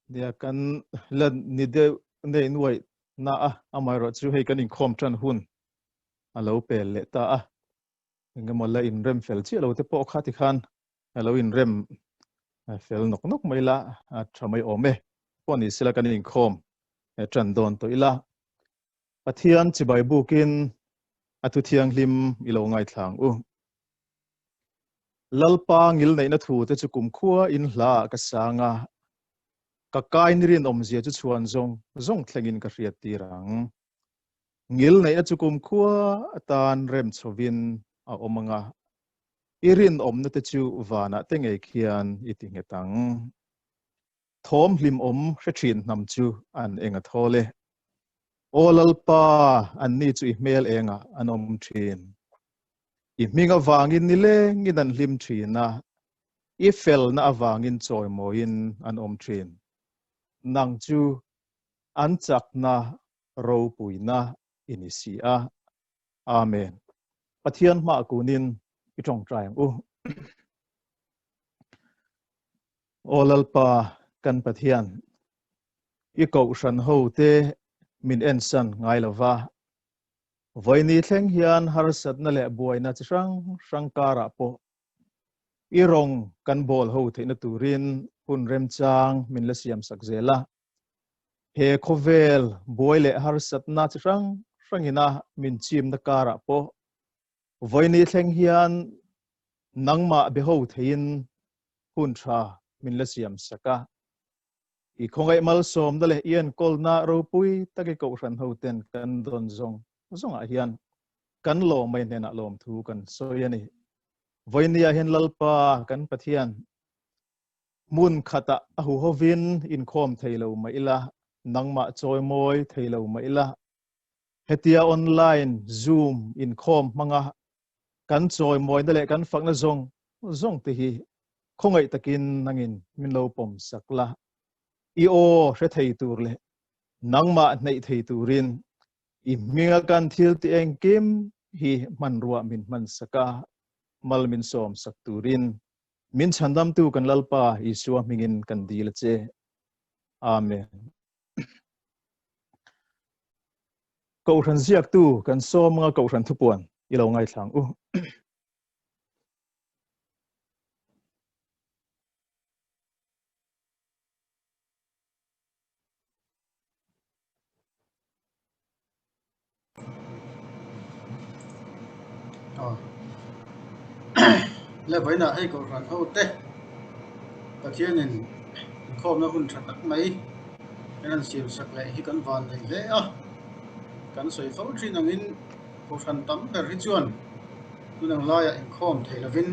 Nia kan la ni deuh nei nuai na a, amaherawhchu hei kan inkhawm tan hun a lo pel leh ta a. Engemaw la inrem fel chiah lo te pawh kha tikhan a lo inrem fel nawk nawk mai la, a tha mai awm e. Pawh ni sela kan inkhawm tan dawn tawh ila. Pathian chibai bukin a thu thianghlim i lo ngaithla ang u. Lalpa ngilneihna thu te chu kumkhua in hla ah ka sang a, ka kai ni rinawmzia chu chhuan zawng zawng thlengin ka hriat tir ang. Ngilneihna chu kumkhua atan rem chhovin a awm ang a, i rinawmna te chu vanah te ngei khian i ti nghet ang. Thawm hlimawm hre thin hnam chu an eng a thawl e. Aw Lalpa, anni chu i hmel engah an awm thin. I hming avangin nilengin an hlim thin a, i felna avangin chawimawiin an awm thin. Nang chu an chakna ropuina i ni si a. Amen. Pathian hmah kunin i tawngtai ang u. Aw Lalpa kan Pathian, i kohhran ho te min ensan ngai lo va. Vawiini thleng hian harsatna leh buaina chi hrang hrang karah pawh i rawng kan bawl ho theihna turin hun remchang min la siam sak zel a. He khawvel buai leh harsatna chi hrang hrangina min chimna karah pawh vawiini thleng hian nangmah be ho theiin hun tha min la siam sak a. I khawngaih malsawmna leh i enkawlna ropui tak i kohhran hoten kan dawn zawng zawngah hian kan lawmai hnenah lawmthu kan sawi a ni. Vawinia hian Lalpa kan Pathian hmun khatah a huhovin inkhawm thei lo mah ila, nangmah chawimawi thei lo mah ila, hetia online zoom inkhawm hmanga kan chawimawina leh kan fakna zawng zawng te hi khawngaih takin nangin min lo pawm sak la, i aw hre thei tur leh nangmah hneih thei turin i hminga kan thil ti engkim hi hmanrua min hman sak a, mal min sawm sak turin min chhandamtu kan Lalpa Isua hmingin kan dil a che. Amen. Kohhran ziaktu kan sawm anga kohhran thupuan i lo ngaithla ang u. Le vawiinah hei kohhran ho te Pathianin inkhawmna hun tha tak mai kan han siam sak leh hi kan van nei hle a, kan sawi fo thin angin kohhran tam ber hi chuan tun ang laiah inkhawm thei lovin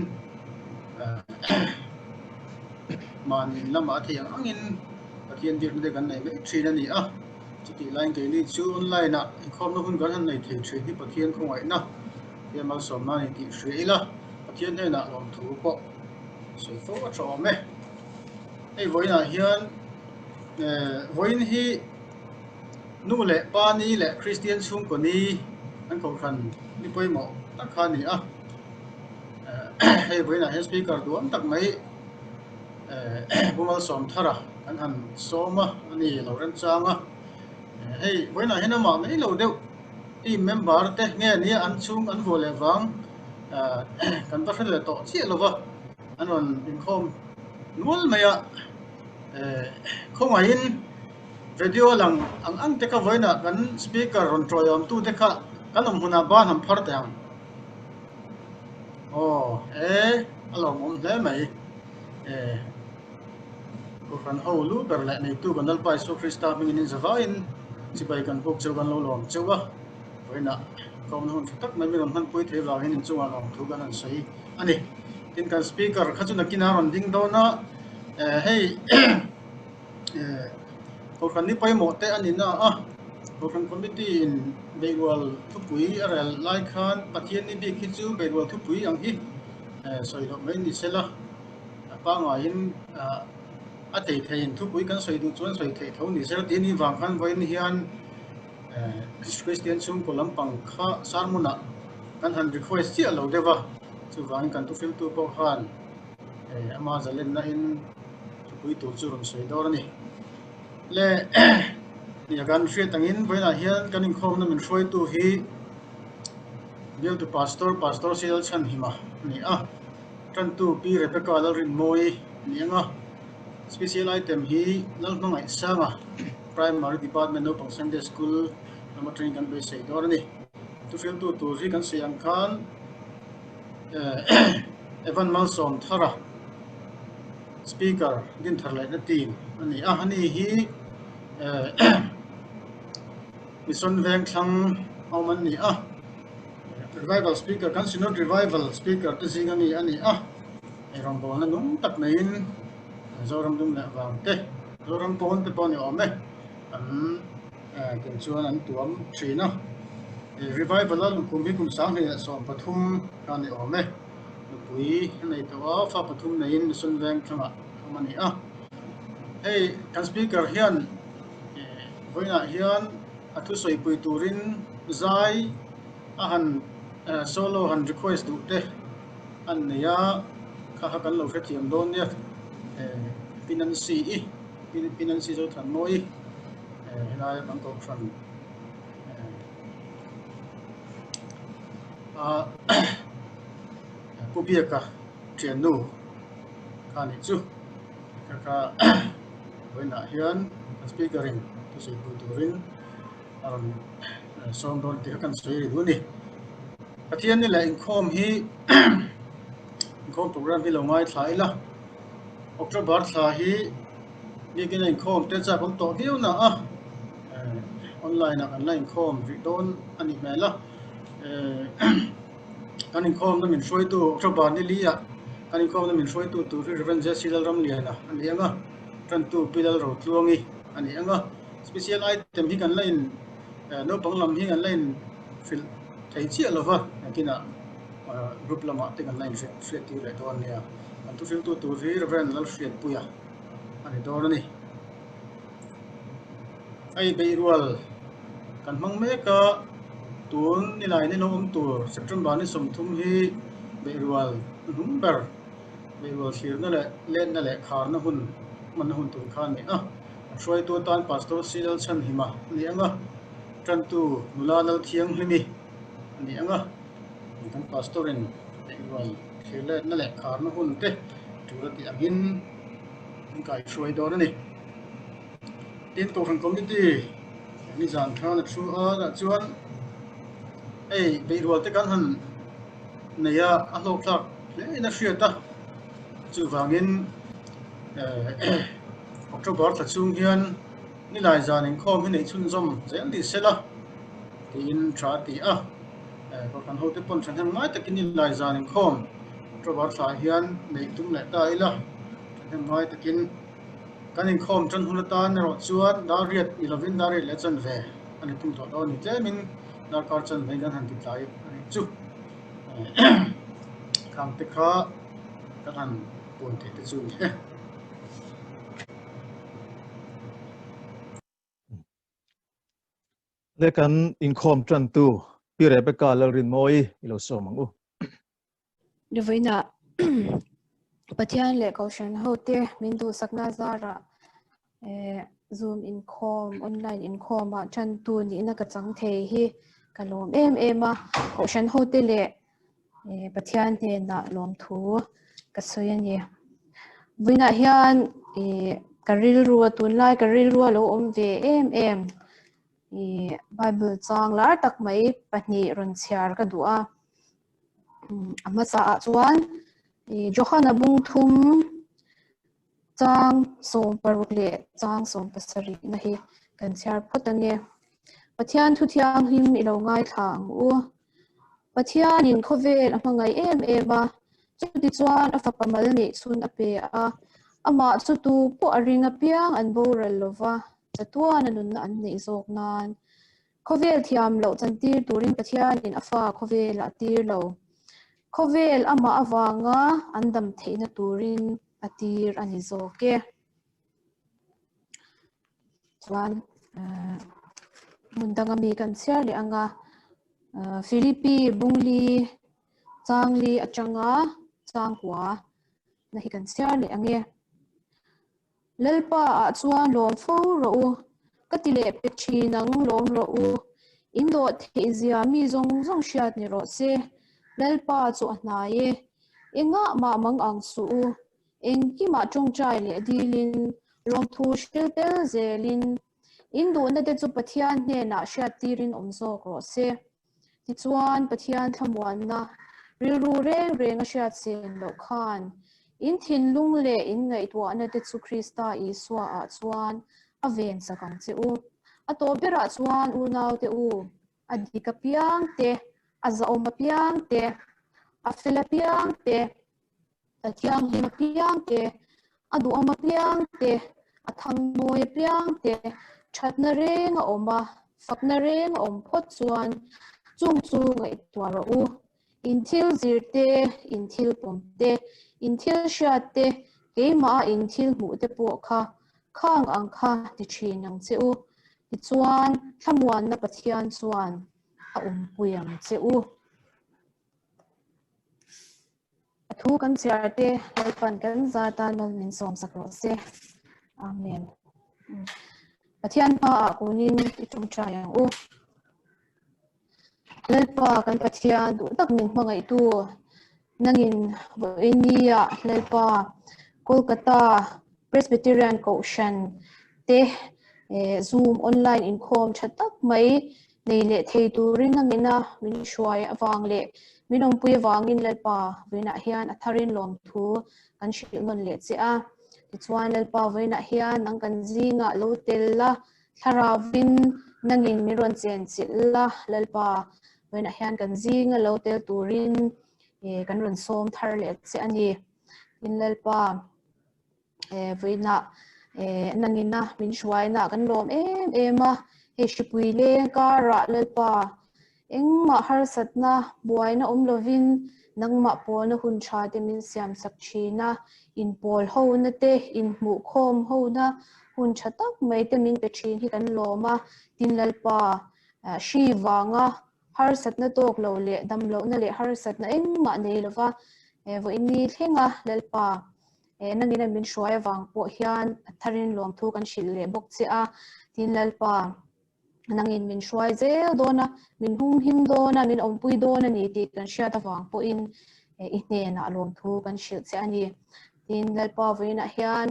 mahni lamah a thei ang angin Pathian biakna te kan nei mai thin a ni a. Chutih laiin keini chu online ah inkhawmna hun kan han nei thei thin hi Pathian khawngaihna hian malsawmna a ni tih hria ila, Pathian hnenah lawmthu pawh sawi fo a tha awm e. Hei vawiinah hian vawiin hi nu leh pa ni leh Kristian chhungkaw ni an kohhran ni pawimawh tak kha a ni a. Hei vawiinah hian speaker duam tak mai Pu Malsawmthara kan han sawm a, a ni lo remchang a. Hei vawiinah hian amah mai lo deuh team member te nge nia an chhung an vuah leh vang kan va hre leh tawh chiah lo va, an rawn inkhawm nual mai a. Khawngaihin video lang ang ang te kha vawiinah kan speaker rawn tawiawmtu te kha kan awm hmunah ban han phar teh ang. Aw e a lawmawm hle mai e Kohhran ho lu ber leh neitu kan Lalpa Isua Krista hmingin in zavaiin chibai kan buk cheu kan lo lawm cheu a, vawiinah kawmna hun tha tak mai min rawn hmanpui thei vangin inchungah lawmthu kan han sawi a ni. Tin kan speaker kha chu nakin a rawn ding dawn a, hei Kohhran ni pawimawh te a ni na a, Kohhran Committee in Beihrual thupui a rel lai khan Pathian ni bik hi chu Beihrual thupui ang hi sawi loh mai ni sela, pangaiin a thei theiin thupui kan sawi duh chuan sawi theih tho ni sela tih a nih vang khan vawiin hian Kristian chhungkaw lampang kha sermon ah kan han request chiah lo deuh a, chuvangin kan thufiltu pawh khan ama zalenna in thupui tur chu rawn sawi dawn a ni. Le nia kan hriat angin vawiinah hian kan inkhawmna min hruaitu hi Bialtu Pastor, Pastor Sial Chhanhima a ni a, Tantu Pi Rebecca Lalrinmawii a ni ang a, Special item hi Lalhmangaihsanga Primary Department Naupang Sunday School lam atangin kan beisei dawn a ni. Thuhriltu tur hi kan sawi ang khan Evan Malsawm Thara Speaker Dinthar lehna team a ni a, ani hi Mission Vengthlang a awm an ni a, Revival Speaker kan Synod Revival Speaker te zinga mi a ni a, rawngbawlna nung tak neiin Zoram dum leh vang te, Zoram pawn te pawh a ni awm e, an ken chuan an tuam thin a. Revival a luhkum hi kum 2013 kha a ni awm e. Nupui a nei tawh a, fa pathum neiin Mission Veng thlangah a awm a ni a. Hei kan Speaker hian vawiinah hian a thusawipui turin zai a han solo han request duh te an nei a, kha kha kan lo hrethiam dawn nia. Pi Nancy-i, Pi Nancy Zothanmawii helaia kan kohhran a Pu Biaka thiannu kha nih chu kha kha vawiinah hian kan speaker in thusawi pui turin a rawn sawm dawn tih kha kan sawi ri duh a ni. Pathian ni leh inkhawm hi inkhawm program hi lo ngaithla ila October thla hi biakin a inkhawm te chak awm tawh viau na a online ah kan la inkhawm rih dawn a nih hmel a kan inkhawmna min hruaitu October ni li ah kan inkhawmna min hruaitu tur hi Rev Jesse Lalramliana a ni ang a tantu Pi Lalrotluangi a ni ang a special item hi kan la in naupang lam hi kan la in hrilh thei chiah lo va nakinah group lamah te kan la in hriat tir leh dawn nia kan thuhriltu tur hi Rev Lalhriatpuia a ni dawn a ni. Hei beihrual kan hmang mek a, tun nilai ni lo awm tur September ni 30 hi beihrual hnuhnung ber beihrual thlirna leh letna leh kharna hun hmanna hun tur kha a ni a. A hruaitu atan Pastor C Lalchhanhima a ni ang a, tantu nula Lalthianghlimi a ni ang a, kan Pastor in beihrual thlir letna leh kharna hun te tul a tih angin an kaihruai dawn a ni. Tin, Kohhran Committee nizan khan a thu a, tah chuan hei beihrual te kan han nei a, a hlawkthlak hle in a hriat a, chuvangin October thla chhung hian nilai zan inkhawm hi neih chhunzawm zel ni sela tiin tha a ti a, Kohhran hote pawn thahnem ngai takin nilai zan inkhawm October thla hian neih tum leh ta ila thahnem ngai takin Kan inkhawm tan hun atan erawh chuan dar riat ni lovin dar riat leh chanve a ni thung tawh dawn a ni. Tlemin darkar chanve kan han ti tlai a nih chu. Khang te kha kan han puan theih te chu a ni e. Le kan inkhawm tantu Pi Rebecca Lalrinmawii i lo sawm ang u. Vawiinah Pathian leh Kohhran hote min duhsakna zarah Zoom inkhawm, online inkhawmah tantu nihna ka chang thei hi ka lawm em em a. Kohhran hote leh Pathian hnenah lawmthu ka sawi a ni. Vawiinah hian ka rilru a tunlai ka rilru a lo awm ve em em. Bible chang lar tak mai pahnih rawn chhiar ka duh a. A hmasa ah chuan Johana bung thum chang 16 leh chang 17 na hi kan chhiar phawt ange. Pathian thu thianghlim i lo ngaithla ang u. Pathianin khawvel a hmangaih em em a, chuti chuan a fapa mal neih chhun a pe a, amah chu tu pawh a ring apiang an boral lova, chatuan a nunna an neih zawk nan. Khawvel thiam loh chantir turin Pathianin a fa khawvelah a tir lo. Khawvel amah avanga an dam theihna turin a tir a ni zawk e. Chuan hmun danga mi kan chhiar leh anga Philippi Bungli Changli atanga Changkua na hi kan chhiar leh ange. Lalpa ah chuan lawm fo rawh u, ka ti leh pe thin ang lawm rawh u. In dawh theih zia mi zawng zawng hriat ni rawh se. Lalpa chu a hnai e. Engah mah mang ang suh u. Engkimah tawngtai leh dilin, lawmthu hril tel zelin, in duhna te chu Pathian hnenah hriat tirin awm zawk rawh se. Tichuan, Pathian thlamuanna rilru reng reng a hriat sen loh khan, in thinlung leh in ngaihtuahna te chu Krista Isua ah chuan a ven sak ang che u. A tawp berah chuan unaute u, a dik apiang te, a zahawm apiang te, a fel apiang te, a thianghlim apiang te, a duhawm apiang te, a thangmawi apiang te, thatna reng a awm a, fakna reng a awm phawt chuan chung chu ngaihtuah rawh u. In thil zir te, in thil pawm te, in thil hriat te, keimah a in thil hmuh te pawh kha khang ang kha ti thin ang che u. Tichuan, thlamuanna Pathian chuan a awmpui ang che u. A thu kan chhiar te Lalpan kan za tan mal min sawm sak rawh se. Amen. Pathian hmaah kunin i tawngtai ang u. Lalpa kan Pathian duh tak min hmangaihtu nangin vawiin nia Lalpa Kolkata Presbyterian Kohhran te Zoom online inkhawm tha tak mai nei leh thei turin a ngena min hruai avang leh min awmpui avangin Lalpa vawiinah hian a tharin lawmthu kan hrilh nawn leh che a. Tichuan Lalpa vawiinah hian nang kan zingah lo tel la, thlaravin nangin min rawn chen chilh la, Lalpa vawiinah hian kan zinga lo tel turin kan rawn sawm thar leh che a ni. Tin Lalpa. Vawiinah nangina min hruaina kan lawm em em a, hei hripui leng karah Lalpa engmah harsatna buaina awm lovin nangmah pawlna hun tha te min siam sak thin a, inpawl hona te, inhmuhkhawm hona hun tha tak mai te min pe thin hi kan lawm a, tin Lalpa hri vanga harsatna tawk lo leh damlohna leh harsatna engmah nei lova vawiin ni thlenga Lalpa Nangin a min hruai avang pawh hian a tharin lawmthu kan hrilh leh bawk che a, tin Lalpa, nangin min hruai zel dawn a, min humhim dawn a, min awmpui dawn a ni tih kan hriat avang pawhin i hnenah lawmthu kan hrilh che a ni. Tin Lalpa vawiinah hian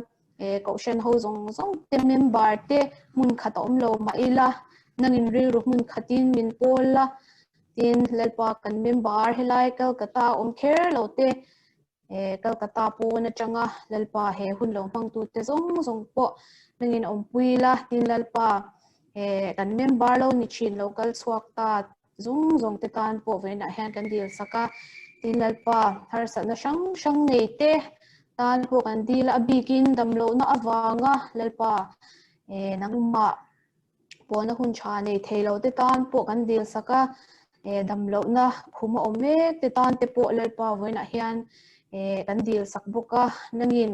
Kohhran ho zawng zawng te member te hmun khat a awm lo mah ila, nangin rilru hmun khatin min pawl a, tin Lalpa kan member helai Calcutta awm kher lo te Calcutta pawn atanga Lalpa he hun lo hmangtute zawng zawng pawh nangin awmpui la, tin Lalpa kan member lo ni thin lo kal chhuak ta zawng zawng te tan pawh vawiinah hian kan dil sak a, tin Lalpa harsatna hrang hrang nei te tan pawh kan dil a, a bikin damlohna avanga Lalpa nangmah Pawhna hun tha nei thei lo te tan pawh kan dil sak a, damlohna khum a awm mek te tan te pawh Lalpa vawiinah hian kan dil sak bawk a, nangin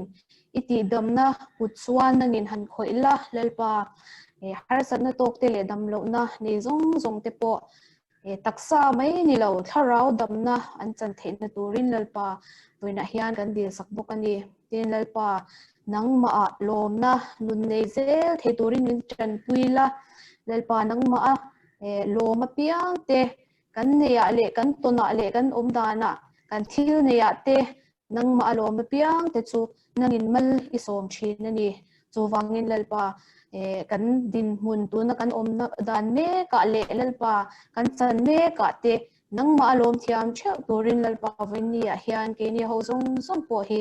i tihdamna kut chuan nangin han khawih la Lalpa harsatna tawk te leh damlohna nei zawng zawng te pawh taksa mai ni lo thlarau damna an chan theihna turin Lalpa vawiinah hian kan dil sak bawk a ni. Tin Lalpa nangmahah lawmna nun nei zel thei turin min tanpui la, Lalpa nangmaha lawm apiang te kan neiah leh kan tawnah leh kan awm danah kan thil neiah te nangmah lawm apiang te chu nangin mal i sawm thin a ni. Chuvangin Lalpa kan dinhmun tuna kan awmna dan mekah leh Lalpa kan chan mekah te Nangmah a lawm thiam theuh turin Lalpa Vawinia hian keini ho zawng zawng pawh hi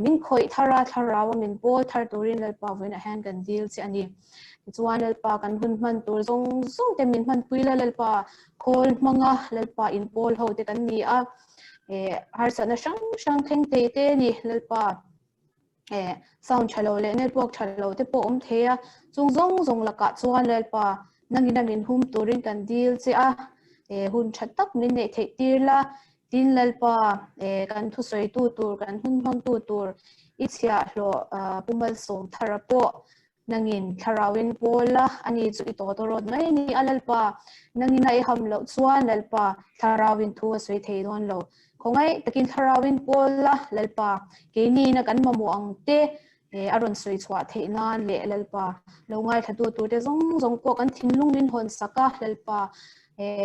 min khawih thar a, thlarau a min pawl thar turin Lalpa Vawiinah hian kan dil che a ni. Tichuan Lalpa kan hun hman tur zawng zawng te min hmanpui la Lalpa khawl hmanga Lalpa inpawl ho te kan ni a, harsatna hrang hrang thleng thei te a ni Lalpa. Sound tha lo leh network tha lo te pawh awm thei a, chung zawng zawng lakah chuan Lalpa nangin a min hum turin kan dil che a, hun tha tak min neih theih tir la, tin Lalpa kan thusawi tu tur, kan hun hmang tu tur i chhiahhlawh Pu Malsawm Thara pawh Nangin thlarauin pawl a, ani chu i tawt rawt mai a ni a Lalpa. Nangin a i ham loh chuan Lalpa, thlarauin thu a sawi thei dawn lo. Khawngaih takin thlarauin pawl a, Lalpa, keiniin a kan mamawh ang te, a rawn sawi chhuah theih nan leh Lalpa lo ngaithlatu turte zawng zawng pawh kan thinlung min hawn sak a, Lalpa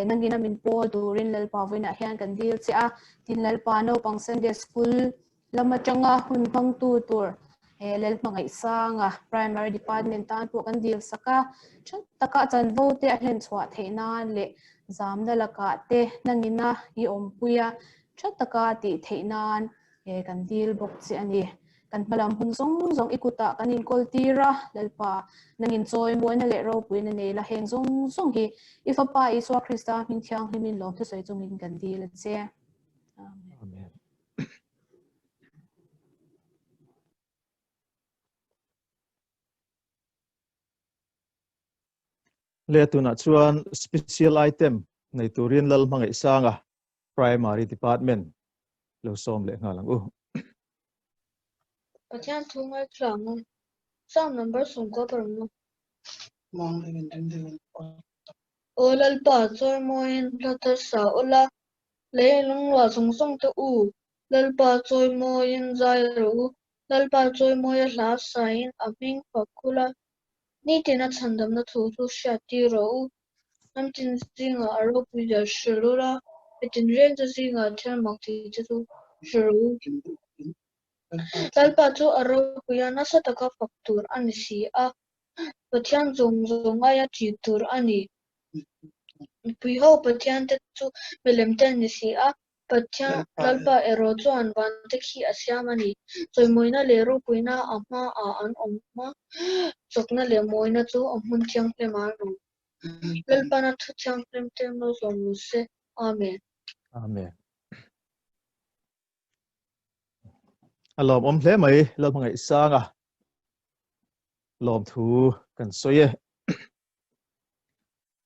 nangin a min pawl turin Lalpa vawiinah hian kan dil che a, tin Lalpa naupang Sunday School lam atanga hun hmangtu tur Lalhmangaihsanga Primary Department tan pawh kan dil sak a, tha taka chanvo te a hlen chhuah theih nan leh zamna lakah te nangina i awmpui a, tha taka tih theih nan kan dil bawk che a ni. Kan hmalam hun zawng zawng i kutah kan inkawl tir a, Lalpa, nangin chawi muaina leh ropuina nei la heng zawng zawng hi i Fapa Isua Krista hming thianghlimin lawm thusawi chungin kan dil a che. Amen. Amen. Le tunah chuan special item nei turin Lal Hmangaihsanga Primary Department lo sawm leh nghal ang u. Pathian thu ngaithla ang u. Psalm number 10 paruk. Aw Lalpa, chawi mawiin hla thar sa ula, lei lungluah zawng zawng te u, Lalpa chawi mawiin zai rawh u, Lalpa chawi mawia hla sain a hming fak khul a, nitin a chhandamna thu chu hriat tir rawh u. Hnam tin zingah a ropui zia hrilh ula, mi tinreng te zingah thil mak tih te chu hrilh rawh u. Lalpa chu a ropui a, nasa taka fak tur a ni si a, Pathian zawng zawng aia ṭih tur a ni. Mipui ho Pathian te chu milem te an ni si a, Pathian Lalpa erawh chuan vante khi a siam a ni. Chawimawina leh ropuina a hmaah an awm a, chawkna leh mawina chu a hmun thianghlimah an awm. Lalpana thu thianghlim te malsawm ru se. Amen. Amen. A lawmawm hle mai Lalhmangaihsanga lawmthu kan sawi e.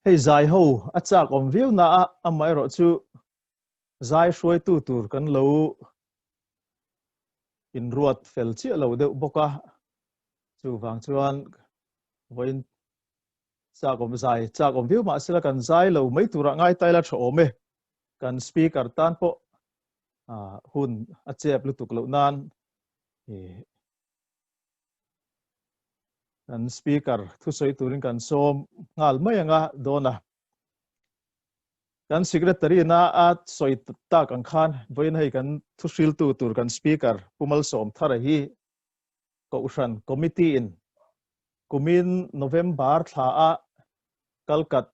Hei zai ho a chak awm viau na a amaherawh chu zai hruaitu tur kan lo inruat fel chiah lo deuh bawk a, chuvang chuan vawiin chak awm zai chak awm viau mahsela kan zai lo mai turah ngai taila tha awm e. Kan speaker tan pawh hun a chep lutuk loh nan kan speaker thusawi turin kan sawm nghal mai anga dawn a. Kan secretary na a sawi tak ang khan vawiin hei kan thuhriltu tur kan speaker Pu Malsawmthara hi Kohhran Committee in kumin November thla a Kalkat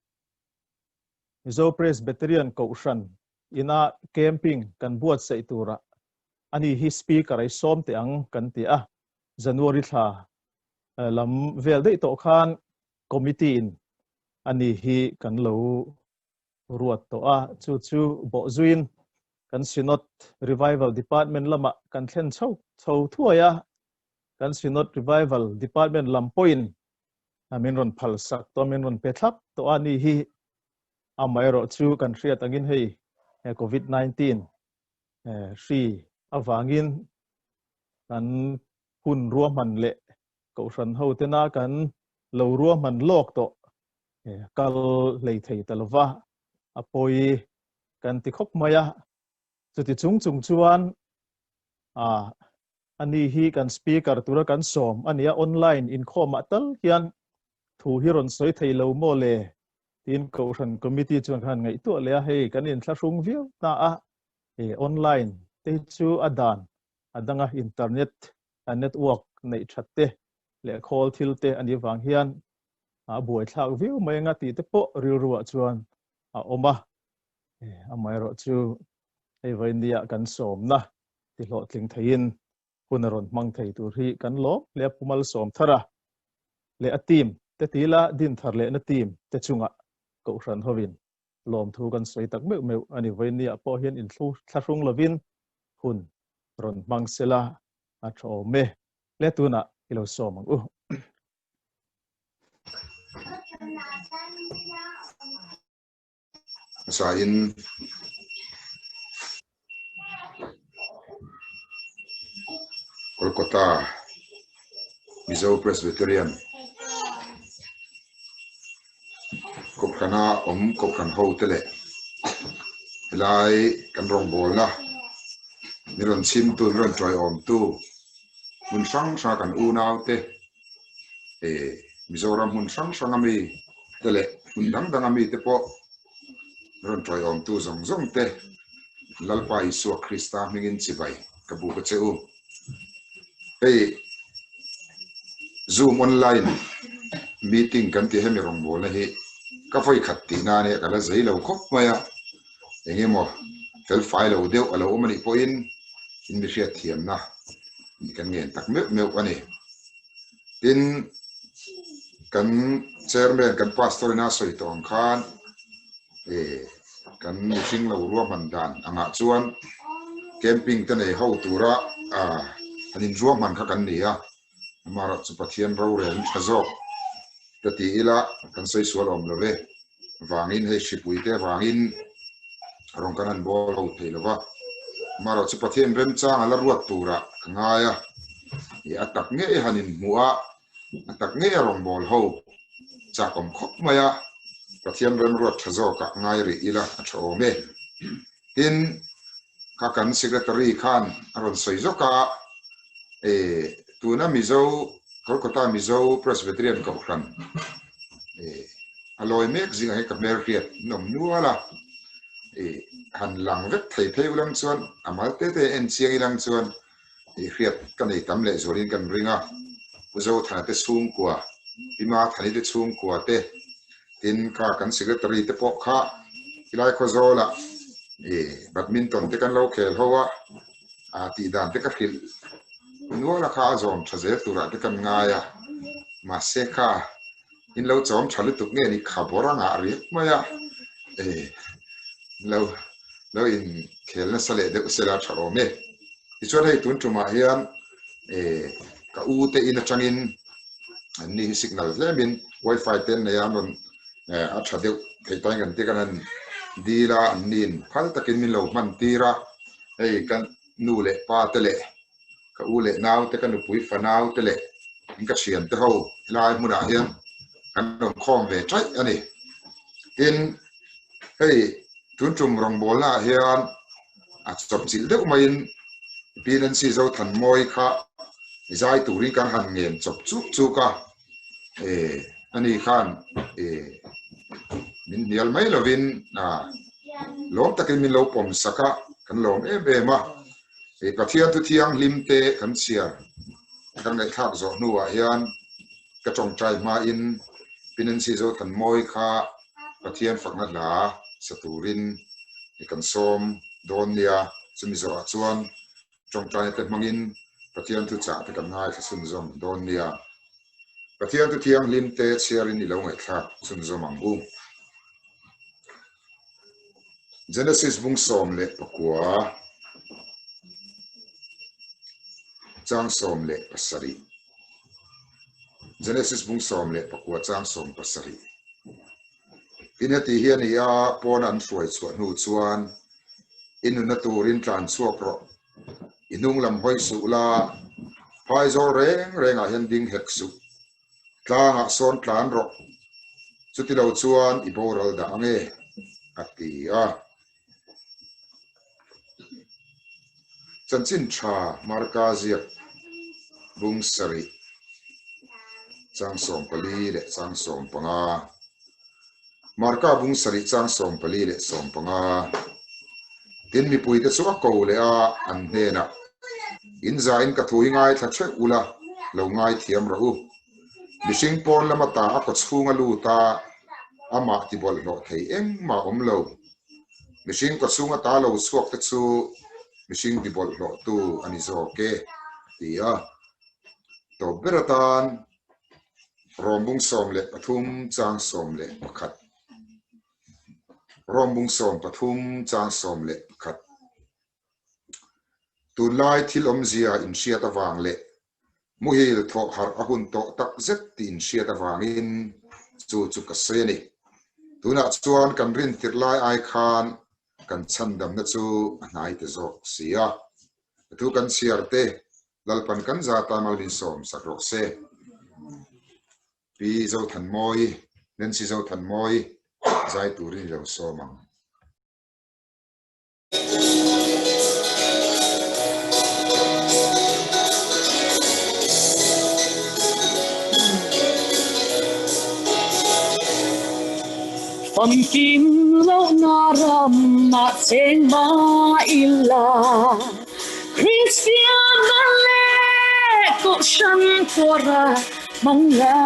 Mizo Presbyterian Kohhran ina camping kan buatsaih turah ani hi speaker ai sawm teh ang kan ti a. January thla lam vel daih tawh khan committee in ani hi kan lo ruat tawh a, chu chu bawh zuiin kan Synod Revival Department lamah kan thlen chho chho thuai a, kan Synod Revival Department lam pawhin min rawn phal sak tawh a, min rawn pe thlap tawh a ni hi. Amaherawh chu kan hriat angin hei Covid-19 hri avangin kan hun ruahman leh kohhran ho tena kan lo ruahman lawk tawh kal hlei thei ta lova a pawi kan ti khawp mai a. Chuti chung chung chuan ani hi kan speaker tura kan sawm a nia, online inkhawmah tal hian thu hi rawn sawi thei lo maw le tiin kohhran committee chuan khan ngaihtuah leh a, hei kan inthlahrung viau ta a, online te hi chu a dan a danga internet a network neih that te leh khawl thil te a nih vang hian a buaithlak viau mai anga tih te pawh rilruah chuan a awm a. Amaherawh chu hei vawinia kan sawmna ti hlawhtling theiin hun a rawn hmang thei tur hi kan lawm hle a, Pu Malsawmthara leh a team te tila din thar lehna team te chungah Kohhran hovin lawmthu kan sawi tak meuh meuh a ni. Vawinia pawh hian inthlu thlahrung lovin hun rawn hmang sela a tha awm e. Le tunah i lo sawm ang u. Hmasain Kolkata Mizo Presbyterian Kohhrana awm Kohhran ho te leh helai kan rawngbawlna min rawn chhimtu min rawn tuaiawmtu. Hmun hrang hranga kan unaute eh Mizoram hmun hrang hranga mi te leh hmun dang danga mi te pawh rawn tawiawmtu zawng zawng te Lalpa Isua Krista hmingin chibai ka buk a che u. Hei Zoom online meeting kan tih hemi rawngbawlna hi ka vawi khat tih nan e ka la zei lo khawp mai a, eng emaw fel fai lo deuh a lo awm a nih pawhin in mi hriatthiamna kan ngen tak meuh meuh a ni. Tin, kan chairman kan pastor ina sawi tawh ang khan eh kan mihring lo ruahman dan angah chuan camping te nei ho tura ah han inruahman kha kan ni a, amaherawh chu Pathian rorel in tha zawk ka ti ila kan sawi sual awm lo ve vangin hei hripui te vangin rawn kan han bawl ho thei lo va, amaherawh chu Pathian remchang a la ruat turah ka ngai a, ih a tak ngei han inhmuh a, a tak ngei a rawngbâwl ho chak awm khawp mai a, Pathian remruat ṭha zawkah ngai rih ila a ṭha awm e. Tin, kha kan Secretary khan a rawn sawi zawk a, e, tuna Mizo, Kolkata Mizo Presbyterian Kohhran, e, a lawi mek zingah hian ka hmelhriat an awm nual a, e, han lang vek thei phei ulang chuan, a mal te te en chiang ilang chuan i hriat ka nei tam leh zualin kan ring a, Pu Zothana te chhungkua, Pi Mathani te chhungkua te, tin kha kan secretary te pawh kha helai Khawzawlah i badminton te kan lo khel ho a, ah tih dan te ka hrilh nual a kha a zawm tha zel turah te kan ngai a, mahse kha in lo chawm tha lutuk nge ni kha bawr a ngah riak mai a, e lo lo in khel nasa leh deuh sela tha awm e. Tichuan hei tun tumah hian e ka u te in atangin an ni hi signal tlemin wifi te an nei a an rawn a tha deuh theih tain kan ti kan han dil a an niin phal takin min lo hman tir a hei ka nu leh pa te leh ka u leh nau te ka nupui fanau te leh in ka thian te ho helai hmunah hian kan rawn khawm ve taih a ni. Tin hei tun tum rawngbawlna ah hian a chawp chilh deuh maiin Pi Nancy Zothanmawii kha zai turin kan han ngen chawp chuk chuk a, e ani khan e min hnial mai lovin a lawm takin min lo pawm sak a, kan lawm em em a. E Pathian thu thianghlim te kan chhiar kan ngaihthlak zawh hnuah hian ka tawngtai hmain Pi Nancy Zothanmawii kha Pathian fakna hla sa turin kan sawm dawn nia. Chumi zawhah chuan tawngtaina te hmangin Pathian thuchah te kan ngaithla chhunzawm dawn nia. Pathian thu thianghlim te chhiarin i lo ngaihthlak chhunzawm ang u. Genesis bung 19 chang 17 Genesis bung 19 chang 17 Tin heti hi a ni a, pawna an hruai chhuah hnu chuan i nunna turin tlan chhuak rawh, i hnung lam hawi suh la, phaizawl reng rengah hian ding hek suh. Tlangah sawn tlan rawh, chuti lo chuan i boral dah ang e, a ti a. Chanchin tha Marka ziak bung sarih chang 14 leh chang 15. Marka bung sarih chang 14 leh 15. Tin mipuite chu a ko leh a, an hnenah, In zain ka thu hi ngaithla theuh ula, lo ngaithiam rawh u. Mihring pawn lama ta a kaw chhung a lut a, amah ti bawlhhlawh thei engmah a awm lo. Mihring kaw chhung ata lo chhuak te chu mihring ti bawlhhlawhtu a ni zawk e, a ti a. Tawp ber atan Rawmbung 13 chang 11. Rawmbung 13 chang 11. Tunlai thil awmzia inhriat avang leh muhil thawh harh a hun tawh tak zet tih inhriat avangin chu chu ka sawi a ni. Tunah chuan kan rin tirh lai ai khan kan chhandamna chu a hnai ta zawk si a. A thu kan chhiar te Lalpan kan zata mal min sawm sak rawh se. Pi Zothanmawii, Nancy Zothanmawii zai turin i lo sawm ang. Famkim lohna ramah cheng mah ila, Kristianna leh Kohhran tuara hmang la.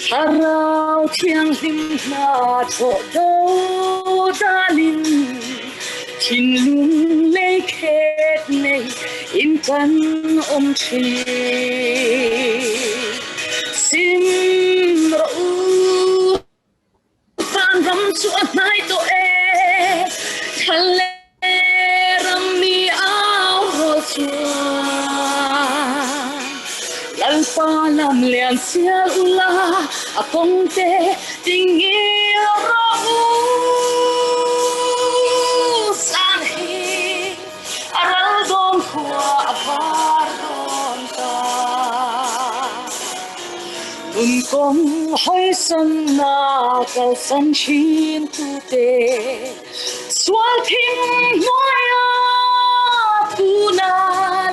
Thlarau Thianghlim hna thawh do dalin, thinlung lei khet nei in kan awm thin. Sim rawh u, vanram chu a hnai tawh e, thla leh ram mi au rawl chuan. Lalpa lam lian sial ula, a kawng te tingil rawh u. San hi a ral dawn khua a var dawn ta. Nun kawng hawisanna kalsan thin tute sual thim hnuaia tuna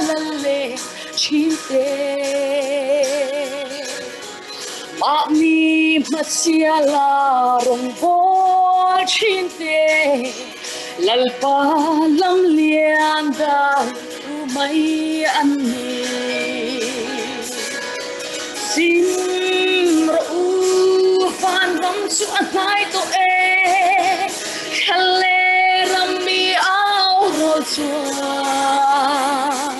lal leh thin te. Mahni hmasiala rawngbâwl thin te Lalpa lam lian dal tu mai an ni. Sim rawh u, vanram chu a hnai tawh e, thla leh ram mi au rawl chuan.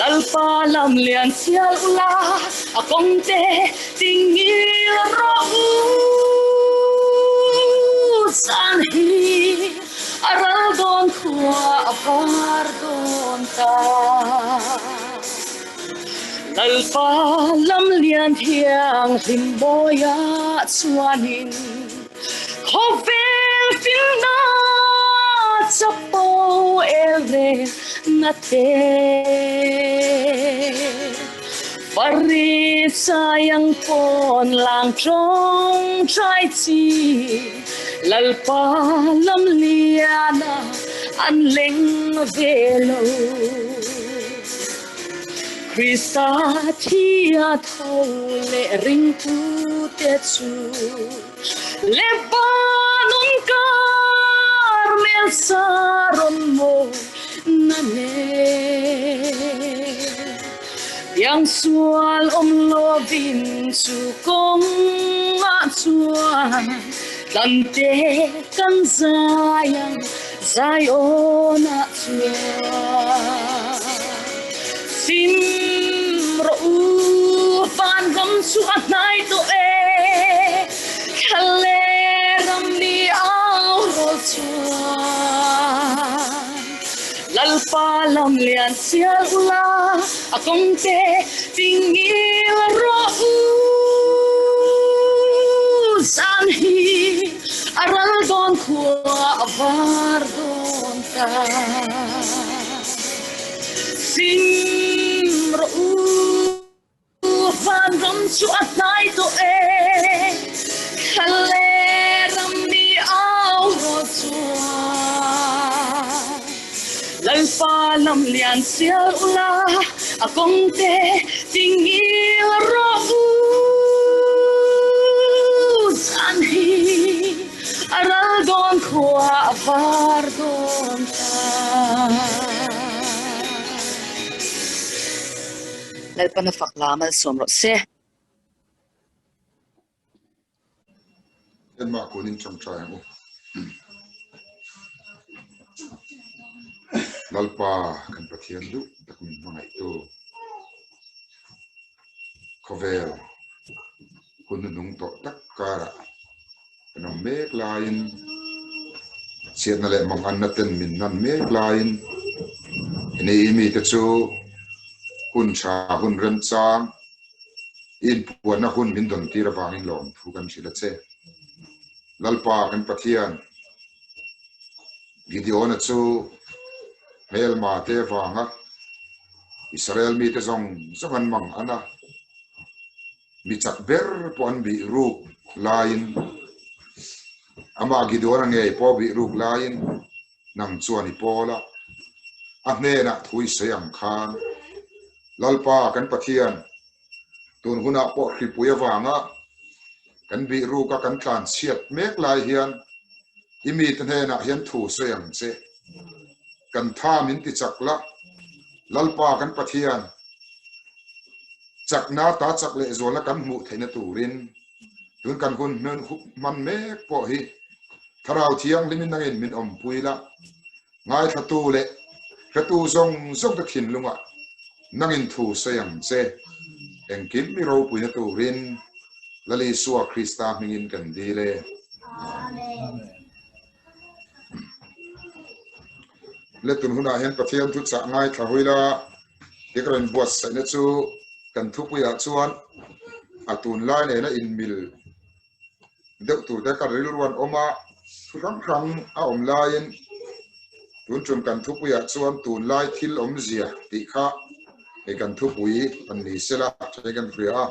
Lalpa lam lian sial ula, a kawng te tingil rawh u. Zan hi a ral dawn khua a var dawn ta. Lalpa lam lian thianghlim mawia chuanin khawvel finna chapo el reng na te. Farisai ang pawn lang tawng trai chi Lalpa lam liana an leng ve lo. Krista thia tho leh ringtute chu Lebanon Karmel saron mawi na nen. Piangsual awm lovin chu kawngah chuan tlante kan zai ang Zionah chuan sim rawh u, vanram chu a hnai tawh e, thla leh ram ni au rawl chuan Lalpa lam lian sial ula, a kawng te tingil rawh u. Zan hi a ral dawn khua a var dawn ta. Sim rawh u, vanram chu a hnai tawh e, thla leh ram mi au rawl chuan Lalpa lam lian sial ula, a kawng te tingil rawh u. Zan hi a ral dawn khua a var dawn ta. Lalpan a fak la malsawm rawh se. Enmah kunin tawngtai ang u. Lalpa kan Pathian duh tak min hmangaihtu khawvel hun hnuhnung tawh tak karah kan awm mek laiin chhiatna leh manganna ten min nan mek laiin heni i mite chu hun tha hun remchang I inpuanna hun min dawn tir avangin lawmthu kan hrilh a che. Lalpa kan Pathian, Gideona chu hmelma te avanga Israel mite zawng zawng an mang an a, mi chak ber pawh an bih ruk laiin, amah Gideona ngei pawh bih ruk laiin nang chuan i pawl a, a hnenah thu i sawi ang khan Lalpa kan Pathian, tun hunah pawh hripui avanga Kan bih ruk a kan tlan chhiat mek lai hian i mite hnenah hian thu sawi ang che. Kan tha min ti chak la, Lalpa kan Pathian chakna ta chak leh zualna kan hmuh theihna turin tun kan hun hman mek pawh hi Thlarau Thianghlimin nangin min awmpui la, Ngaithlatu leh hretu zawng zawng te thinlungah nangin thu sawi ang che. Engkim mi ropuina turin Lal Isua Krista hmingin kan dil e. Amen. Le tun hunah hian Pathian thu chah ngaithla hui la, ti ka rawn buatsaihna chu kan thupuiah chuan a tunlai nena inmil deuh tur te ka rilru an awm a, thu hrang hrang a awm laiin tun tum kan thupuiah chuan tunlai thil awmzia tih kha hei kan thupui an ni sela hei kan hria a.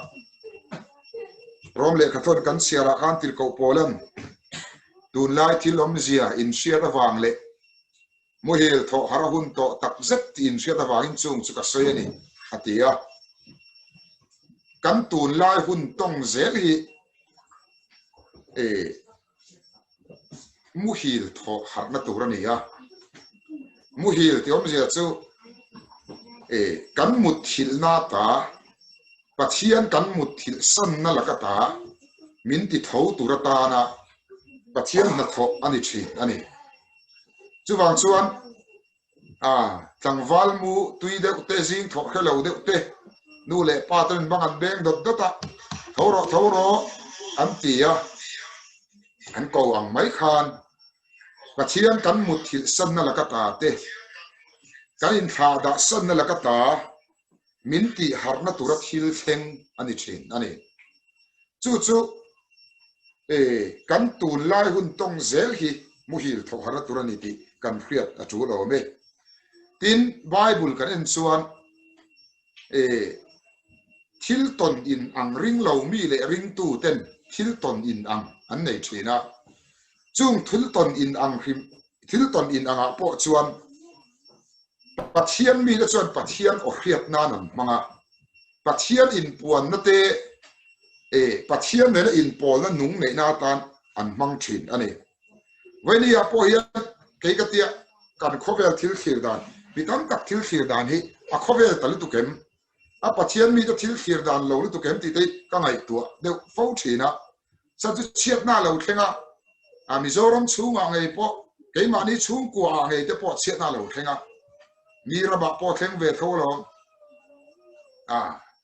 Rom lehkha thawn kan chhiarah khan tirhkoh pawlan tunlai thil awmzia inhriat avang leh muhil thawh har a hun tawh tak zet tih inhriat avangin chung chu ka sawi a ni a ti a. Kan tunlai hun tawng zel hi e muhil thawh harhna tur a ni a. Muhil tih awmzia chu e kan mutthilhna ta Pathian kan mutthilh sanna laka ta min ti tho tur atana Pathian hnathawh a ni thin a ni. Chuvang chuan A, tlangval mu tui deuh te, zing thawh hre lo deuh te, nu leh pa ten bang an beng dawt dawt a, tho rawh tho rawh an ti a, an ko ang mai khan Pathian kan mutthilh sanna laka ta te, kan inthlah dah sanna laka ta min tih harhna tura thil thleng a ni thin a ni. Chu chu e kan tunlai hun tawng zel hi muhil thawh harhna tur a ni tih kan hriat a tul awm e. Tin, Bible kan en chuan e thil tawn in ang ring lo mi leh ringtu ten thil tawn in ang an nei thin a. Chung thil tawn in ang hrim thil tawn in angah pawh chuan Pathian mite chuan Pathian aw hriat nan an hmang a, Pathian inpuanna te eh Pathian nena inpawlna nung neihna atan an hmang thin a ni. Vawinia pawh hian kei ka tia kan khawvel thil thlir dan, mi tam tak thil thlir dan hi a khawvel ta lutuk em? A Pathian mite thil thlir dan lo lutuk em tih te hi ka ngaihtuah deuh fo thin a. Sa chu chhiatna a lo thleng a, a Mizoram chhungah ngei pawh, keimahni chhungkuaah ngei te pawh chhiatna a lo thleng a, mi ramah pawh thleng ve tho alawm, a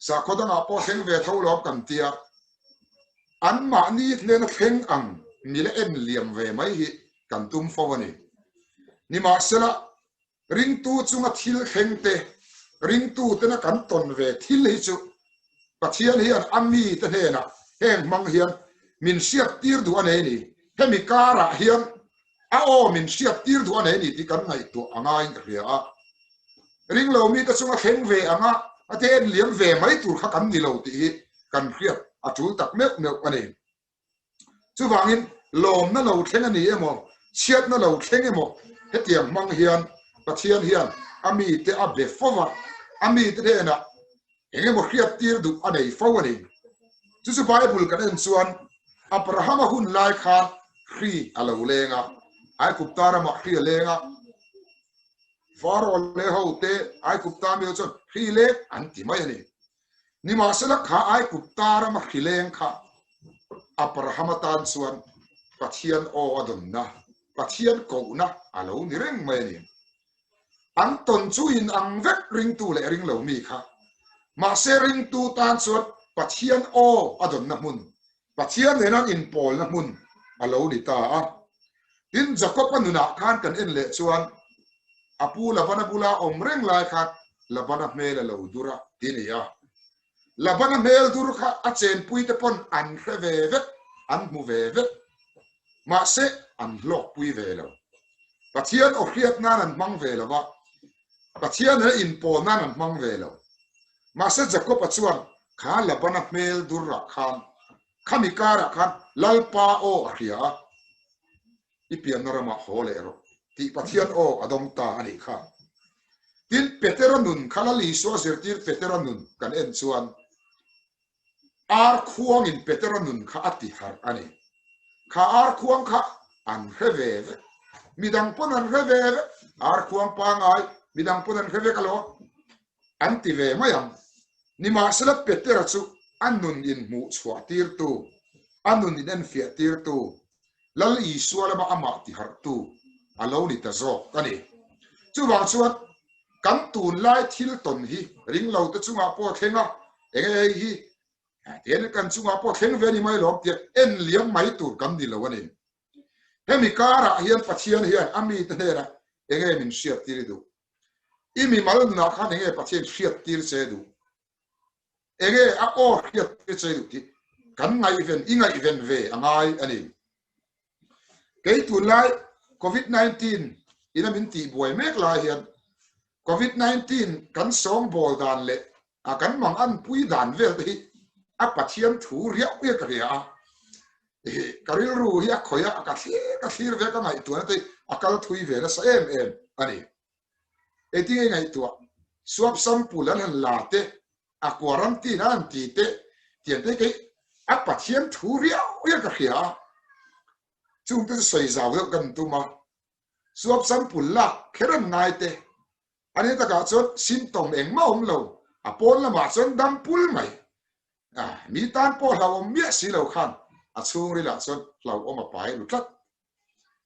sakhaw dangah pawh thleng ve tho alawm kan ti a, anmahni hnena thleng ang mila en liam ve mai hi kan tum fo a ni. Nimahsela, Ringtu chunga thil thleng te, ringtu tena kan tawn ve thil hi chu Pathian hian a mite hnenah heng hmang hian min hriattir duh a nei ni. Hemi karah hian a aw min hriattir duh a nei ni tih kan ngaihtuah a ngaiin ka hria a. Ringlo mite chunga thleng ve anga a te en liam ve mai tur kha kan ni lo tih hi kan hriat a tul tak meuh meuh a ni. Chuvangin lawmna lo thleng a ni emaw, chhiatna lo thleng emaw, hetiang hmang hian Pathian hian a mite a be fo va, a mite hnenah eng emaw hriattir duh a nei fo a ni. Chu chu Bible kan en chuan Abrahama hun lai khan hri a lo leng a, Aigupta ramah hri a leng a, Pharaoh leh hote Aigupta mi ho chuan hri leng an ti mai a ni. Nimahsela kha Aigupta rama hrileng kha Abrahama tan chuan Pathian aw a dawnna, Pathian kohna a lo ni reng mai a ni. An tawn chu in ang vek ringtu leh ringlo mi kha. Mahse ringtu tan chuan Pathian aw a dawnna hmun, Pathian nena an inpawlna hmun a lo ni ta a. Tin, Jakob-a nunah khan kan en leh chuan a pu Labana bula awm reng lai khan Labana hmel a lo dur a ti a ni a. Labana hmel dur kha a chenpuite pawn an hre ve vek, an hmu ve vek. Mahse, an hlawkpui ve lo. Pathian aw hriat nan an hmang ve lo va, Pathian nena inpawl nan an hmang ve lo. Mahse, Jakob-a chuan kha Labana hmel durah khan Khami karah khan Lalpa aw a hria a, i pianna ramah haw leh rawh tih Pathian aw a dawng ta a nih kha. Tin, Petera nun kha Lal Isua zirtir Petera nun kan en chuan. Ar khuangin Petera nun kha a ti harh a ni. Kha ar khuang kha an hre ve vek. Midang pawn an hre ve vek. Ar khuang pangai midang pawn an hre vek alawm. An ti ve mai ang. Nimahsela Petera chu a nun inhmuh chhuah tirtu, a nun inenfiah tirtu, Lal Isua lama amah ti harhtu a lo ni ta zawk a ni. Chuvang chuan kan tunlai thil tawn hi ringlote chungah pawh a thleng a, enge hei hi tian kan chungah pawh thleng ve a ni mai lawm tia en liam mai tur kan ni lo a ni. Hemi karah hian Pathian hian a mite hnenah enge min hriattir i duh? I mimal nunah khan enge Pathian hriattir che duh? Enge a aw hriat te che duh tih kan ngaihven i ngaihven ve a ngai a ni. Kei tunlai Covid 19 ina min tih buai mek lai hian Covid 19 kan sawngbawl dan leh a kan mang an pui dan vel te hi a Pathian thu riau hi ka hria a. Ka rilru hi a khawih a, ka thlir ka thlir ve ka ngaihtuahna te a kal thui ve nasa em em a ni. Engtin nge ngaihtuah? Suap sampul an han la te, a quarantine an han ti te, tiang te kei a Pathian thu riau hian ka hria a, chungte chu sawi zau deuh kan tum a, suap sampul lak kher an ngai te, a ni takah chuan symptom engmah awm lo, a pawn lamah chuan dam pul mai, mi tan pawh hlauhawm miah si lo khan a chhungrilah chuan hlauhawm a pai ru tlat.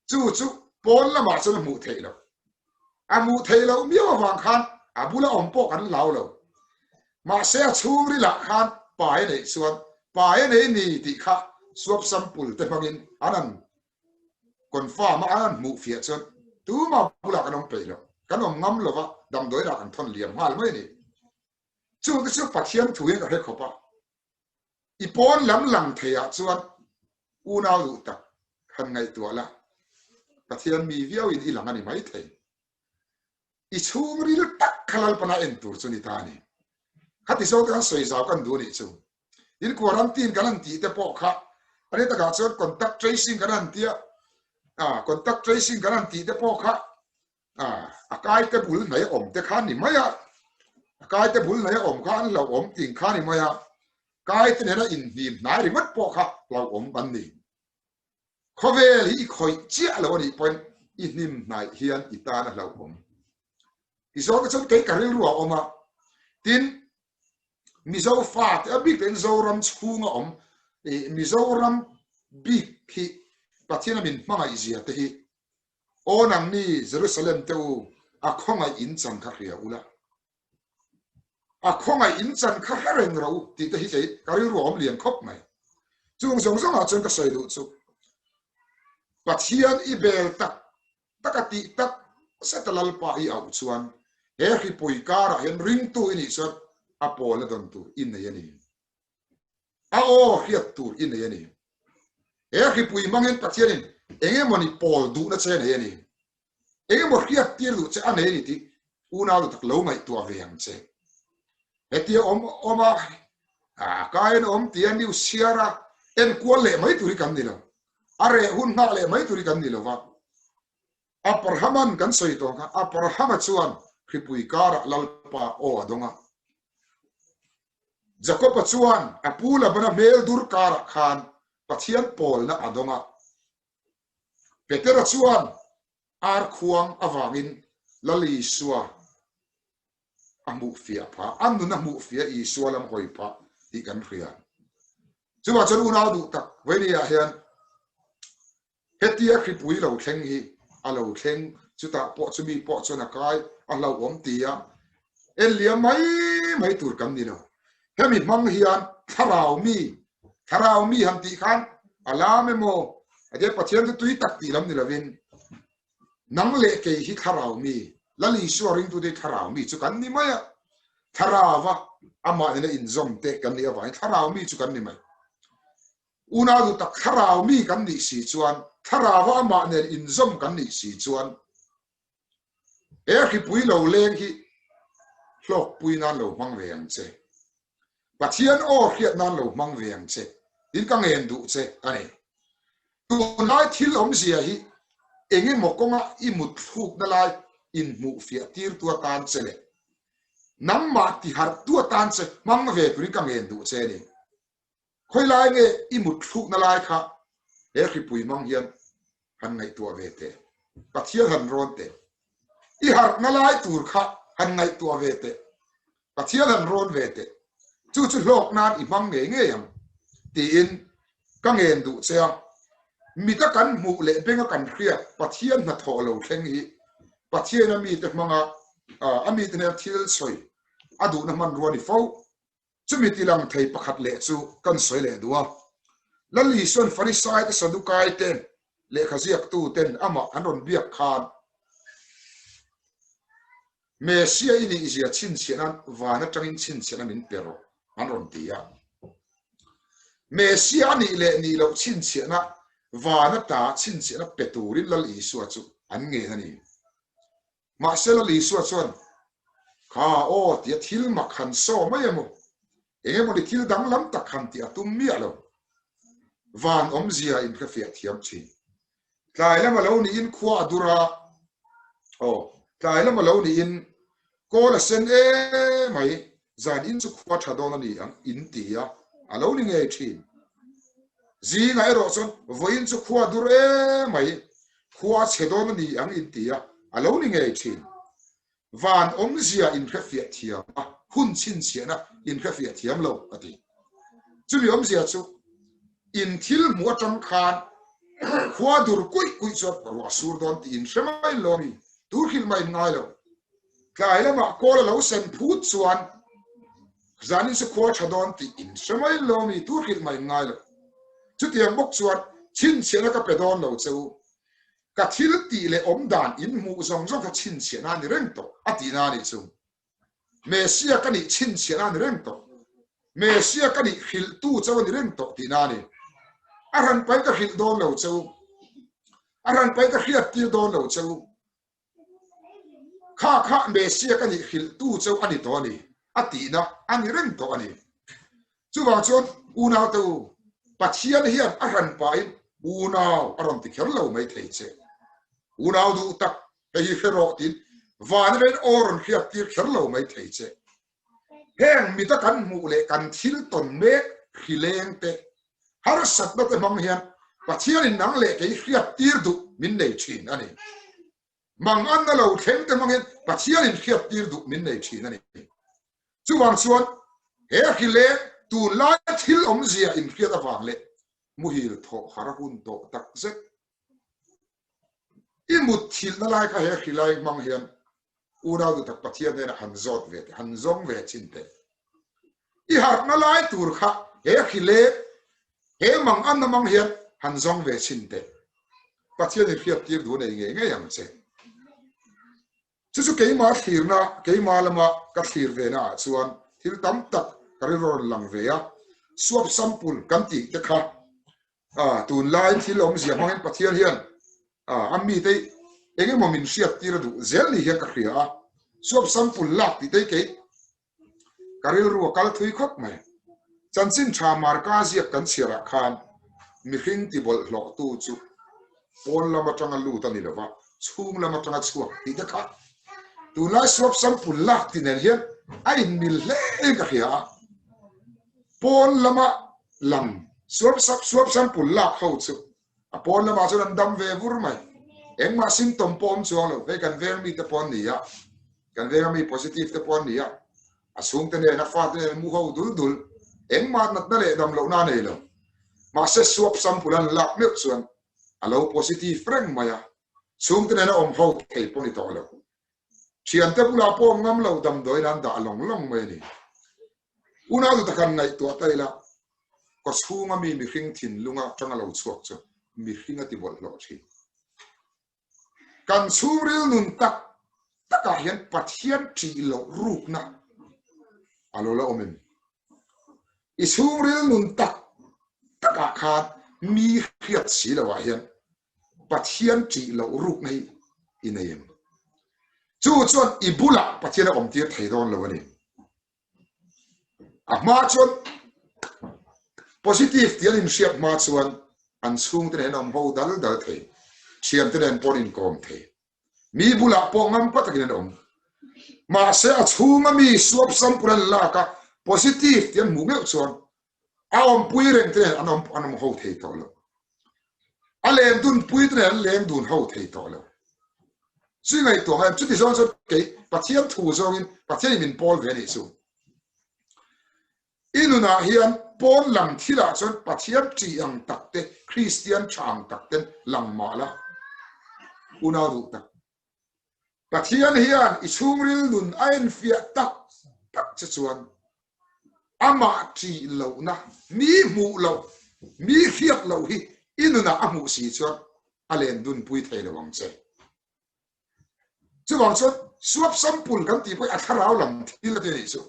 Chu chu pawn lamah chuan a hmuh theih loh. A hmuh theih loh miau avang khan a bula awm pawh kan hlau lo. Mahse a chhungrilah khan pai a neih chuan pai a nei ni tih kha swab sample te hmangin an han confirm a, an han hmuh fiah chuan tumah bulah kan awm peih lo. Kan awm ngam lova damdawiinah kan thawn liam nghal mai a ni. Chungte chu Pathian thuin ka hre khawp a. I pawn lam lang theiah chuan unau duh tak han ngaihtuah la, Pathian mi viauin i lang a ni maithei. I chhungril tak kha Lalpana en tur chu ni ta a ni. Khati zawk te khan sawi zau kan duh a nih chu. In quarantine kan han tih te pawh kha a ni takah chuan contact tracing kan han tia, contact tracing kan han tih te pawh kha a kai te bul hnai awm te kha ni mai a, a kai te bul hnai awm kha an hlauhawm ting kha ni mai a, kai te nena inhnim hnai ringawt pawh kha hlauhawm an ni. Khawvel hi i khawih chiah lo a nih pawhin i hnim hnaih hian i tan a hlauhawm. Tichuan chuan kei ka rilru a awm a, tin Mizo fate a bik takin Zoram chhunga awm Mizoram bik hi Pathian a min hmangaih zia te hi Aw nangni Jerusalem te u, a khawngaih in chan kha hria ula, a khawngaih in chan kha hre reng rawh u tih te hi kei ka rilru a awm lian khawp mai. Chung zawng zawngah chuan ka sawi duh chu Pathian i bel tak tak a tih tak zet a Lalpa i auh chuan he hripui karah hian ringtu i nih chuan a pawl a dawn tur i nei a ni. A aw hriat tur i nei a ni. He hripui hmangin Pathianin eng emawni pawl duhna che a nei a ni. Eng emaw hriat tir duh che a nei a ni tih unau duh tak lo ngaihtuah ve ang che. Hetia awm awm a, a kaiin awm tia news chhiar a enkual leh mai tur hi kan ni lo. A reh hun nghah leh mai tur hi kan ni lo va. Abrahaman kan sawi tawh kha, Abrahama chuan hripui karah Lalpa aw a dawng a. Jakoba chuan a pu Labana hmel dur karah khan Pathian pawlna a dawng a. Petera chuan ar khuang avangin Lal Isua a hmuh fiah phah, a nun a hmuh fiah Isua lam hawi phah tih kan hria. Chuvang chuan unau duh tak vawinia hian Hetia hripui lo thleng hi a lo thleng, chutah pawh chumi pawh chuan a kai a hlauhawm ti a, en liam mai mai tur kan ni lo. Hemi hmang hian thlarau mi, thlarau mi han tih khan a lam emaw, a tia Pathian chu tui tak tih lam ni lovin, nang leh kei hi thlarau mi, Lal Isua ringtute hi thlarau mi chu kan ni mai a, thlarauva amah nena inzawm te kan nih avangin thlarau mi chu kan ni mai. Unau duh tak thlarau mi kan nih si chuan, thlarauva amah nen inzawm kan nih si chuan, he hripui lo leng hi hlawkpui nan lo hmang ve ang che. Pathian aw hriat nan lo hmang ve ang che. Tin ka ngen duh che a ni. Tunlai thil awmzia hi eng emaw kawnga i mut thlukna lai inhmuhfiah tirtu atan che leh nangmah tiharhtu atan che hmang ve turin ka ngen duh che a ni. Khawilai nge i mut thlukna lai kha he hripui hmang hian han ngaihtuah ve teh. Pathian han rawn teh. I harhna lai tur kha han ngaihtuah ve teh. Pathian han rawn ve teh. Chu chu hlawk nan i hmang ngei ngei ang tiin ka ngen duh che a. Mita kan hmuh leh benga kan hriat Pathian hnathawh lo thleng hi Pathian a mite hmanga a mite hnena thil sawi a duhna hmanrua ni fo. Chumi tilang thei pakhat leh chu kan sawi leh duh a. Lal Isuan Farisai te Sadukai te lehkha ziaktu ten amah an rawn biak khan Messia i nih zia chhinchhiah nan van atangin chhinchhiahna min pe rawh an rawn ti a. Messia a nih leh nih loh chhinchhiahna van ata chhinchhiahna pe turin Lal Isua chu an ngen a ni. Mahse Lal Isua chuan, Kha aw tia thil mak han saw mai emaw, eng emawni thil danglam tak han tih a tum miah lo. Van awmzia in hrefiah thiam thin. Tlai lama lo niin khua a dur a, aw, tlai lama lo niin kawl a sen e mai, zan in chu khua tha dawn a ni ang in ti a, a lo ni ngei thin. Zingah erawh chuan vawiin chu khua dur e mai, khua chhe dawn a ni ang in ti a, a lo ni ngei thin. Van awmzia inhrefiah thiam a, hun chhinchhiahna inhrefiah thiam lo a ti. Chumi awmzia chu in thil hmuh atang khan khua dur kuih kuih chuan ruah sur dawn tih inhre mai lo a mi, tur hrilh mah in ngai lo. Tlai lamah kawl a lo sen phut chuan zanin chu khua tha dawn tih in hre mai lo mi tur hrilh mai ngai lo. Chutiang bawk chuan chhinchhiahna ka pe dawn lo che u. Ka thil tih leh awm dan in hmuh zawng zawng kha chhinchhiahna a ni reng tawh a tihna a nih chu. Messia ka nih chhinchhiahna a ni reng tawh. Messia ka nih hrilhtu chauh a ni reng tawh tihna a ni. A hranpai ka hrilh dawn lo che u. A hranpai ka hriattir dawn lo che u. Kha kha Messia ka nih hrilhtu chauh a ni tawh a ni, a tihna a ni reng tawh a ni. Chuvang chuan unaute u, Pathian hian a hran pahin unau a rawn ti kher lo mai thei che. Unau duh tak, hei hi hre rawh tiin van atangin aw rawn hriat tir kher lo mai thei che. Heng mita kan hmuh leh kan thil tawn mek hrileng te, harsatna te hmang hian Pathianin nang leh kei hriat tir duh min nei thin a ni. Mang anna lo thleng te hmangin Pathianin hriat tir duh min nei thin a ni. Chuvang chuan he hrileng tunlai thil awmzia inhriat avang leh muhil thawh har a hun tawh tak zet. I mut thilhna lai kha he hrilai hmang hian unau duh tak Pathian hnenah han zawt ve teh, han zawng ve chin teh. I harhna lai tur kha he hrileng, he mang anna mang hian han zawng ve chin teh. Pathian in hriat tir duh nei ngei ngei ang che. Chu chu keimah thlirna, keimah lama ka thlir ve naah chuan thil tam tak ka rilru rawn lang ve a, suap sampul kan tih te kha A, tunlai thil awmzia hmangin Pathian hian a, a mite eng emaw min hriat tir a duh zel ni hian ka hria a, suap sample lak tih te hi kei ka rilru a kal thui khawp mai. Chanchin tha Marka ziak kan chhiarah khan mihring ti bawlhhlawhtu chu pawn lam atanga lut a ni lova, chhung lam atanga chhuak tih te kha tunlai suap sample lak ti nen hian a inmil hle in ka hria a. Pawn lama lang suap sap suap sample lak ho chu a pawn lamah chuan an dam ve vur mai. Engmah symptom pawh awm chuang lo. Hei kan veng mite pawh an ni a, kan venga mi positive te pawh an ni a, a chhungte nen a fate nen mu ho dul dul, engmah natna leh dam lohna a nei lo. Mahse suap sample an lak meuh chuan a lo positive reng mai a, chhungte nena awm ho thei pawh ni tawh lo. Thiante bulah pawh awm ngam lo damdawiin an dah lawng lawng mai a ni. Unau duh takan ngaihtuah ta ila, kaw chhunga mi mihring thinlunga tanga lo chhuak chu mihring a ti bawlhhlawh thin. Kan chhungril nun tak takah hian Pathian ṭih loh rukna a lo la awm em? I chhungril nun tak takah khan mi hriat si loah hian Pathian ṭih loh rukna hi i nei em? Chu chuan i bulah Pathian a awmtir thei dawn lo a ni. A hma chuan positive tih an inhriat hma chuan an chhungte nen an awm ho dal dal thei, thiante nen pawh an inkawm thei. Mi bulah pawh ngam pa takin an awm. Mahse a chhunga mi suap sample an lak a, positive tih an hmuh meuh chuan. A awmpui reng te nen an awm an awm ho thei tawh lo. A leng dun pui te nen an leng dun ho thei tawh lo. Chu ngaihtuah ngai chuti zawng chuan kei Pathian thu zawngin Pathianin min pawl ve a nih chu. I nunah hian pawn lang thilah chuan Pathian ṭih ang tak te, Kristian ṭha ang tak ten lang mah la, unau duh tak. Pathian hian i chhungril nun a enfiah tak tak che chuan amah ṭih lohna, mi hmuh loh, mi hriat loh hi i nunah a hmuh si chuan a len dunpui thei lo ang che. Chuvang chuan suap sampul kan tih pawh a thlarau lam thil a ti a nih chu.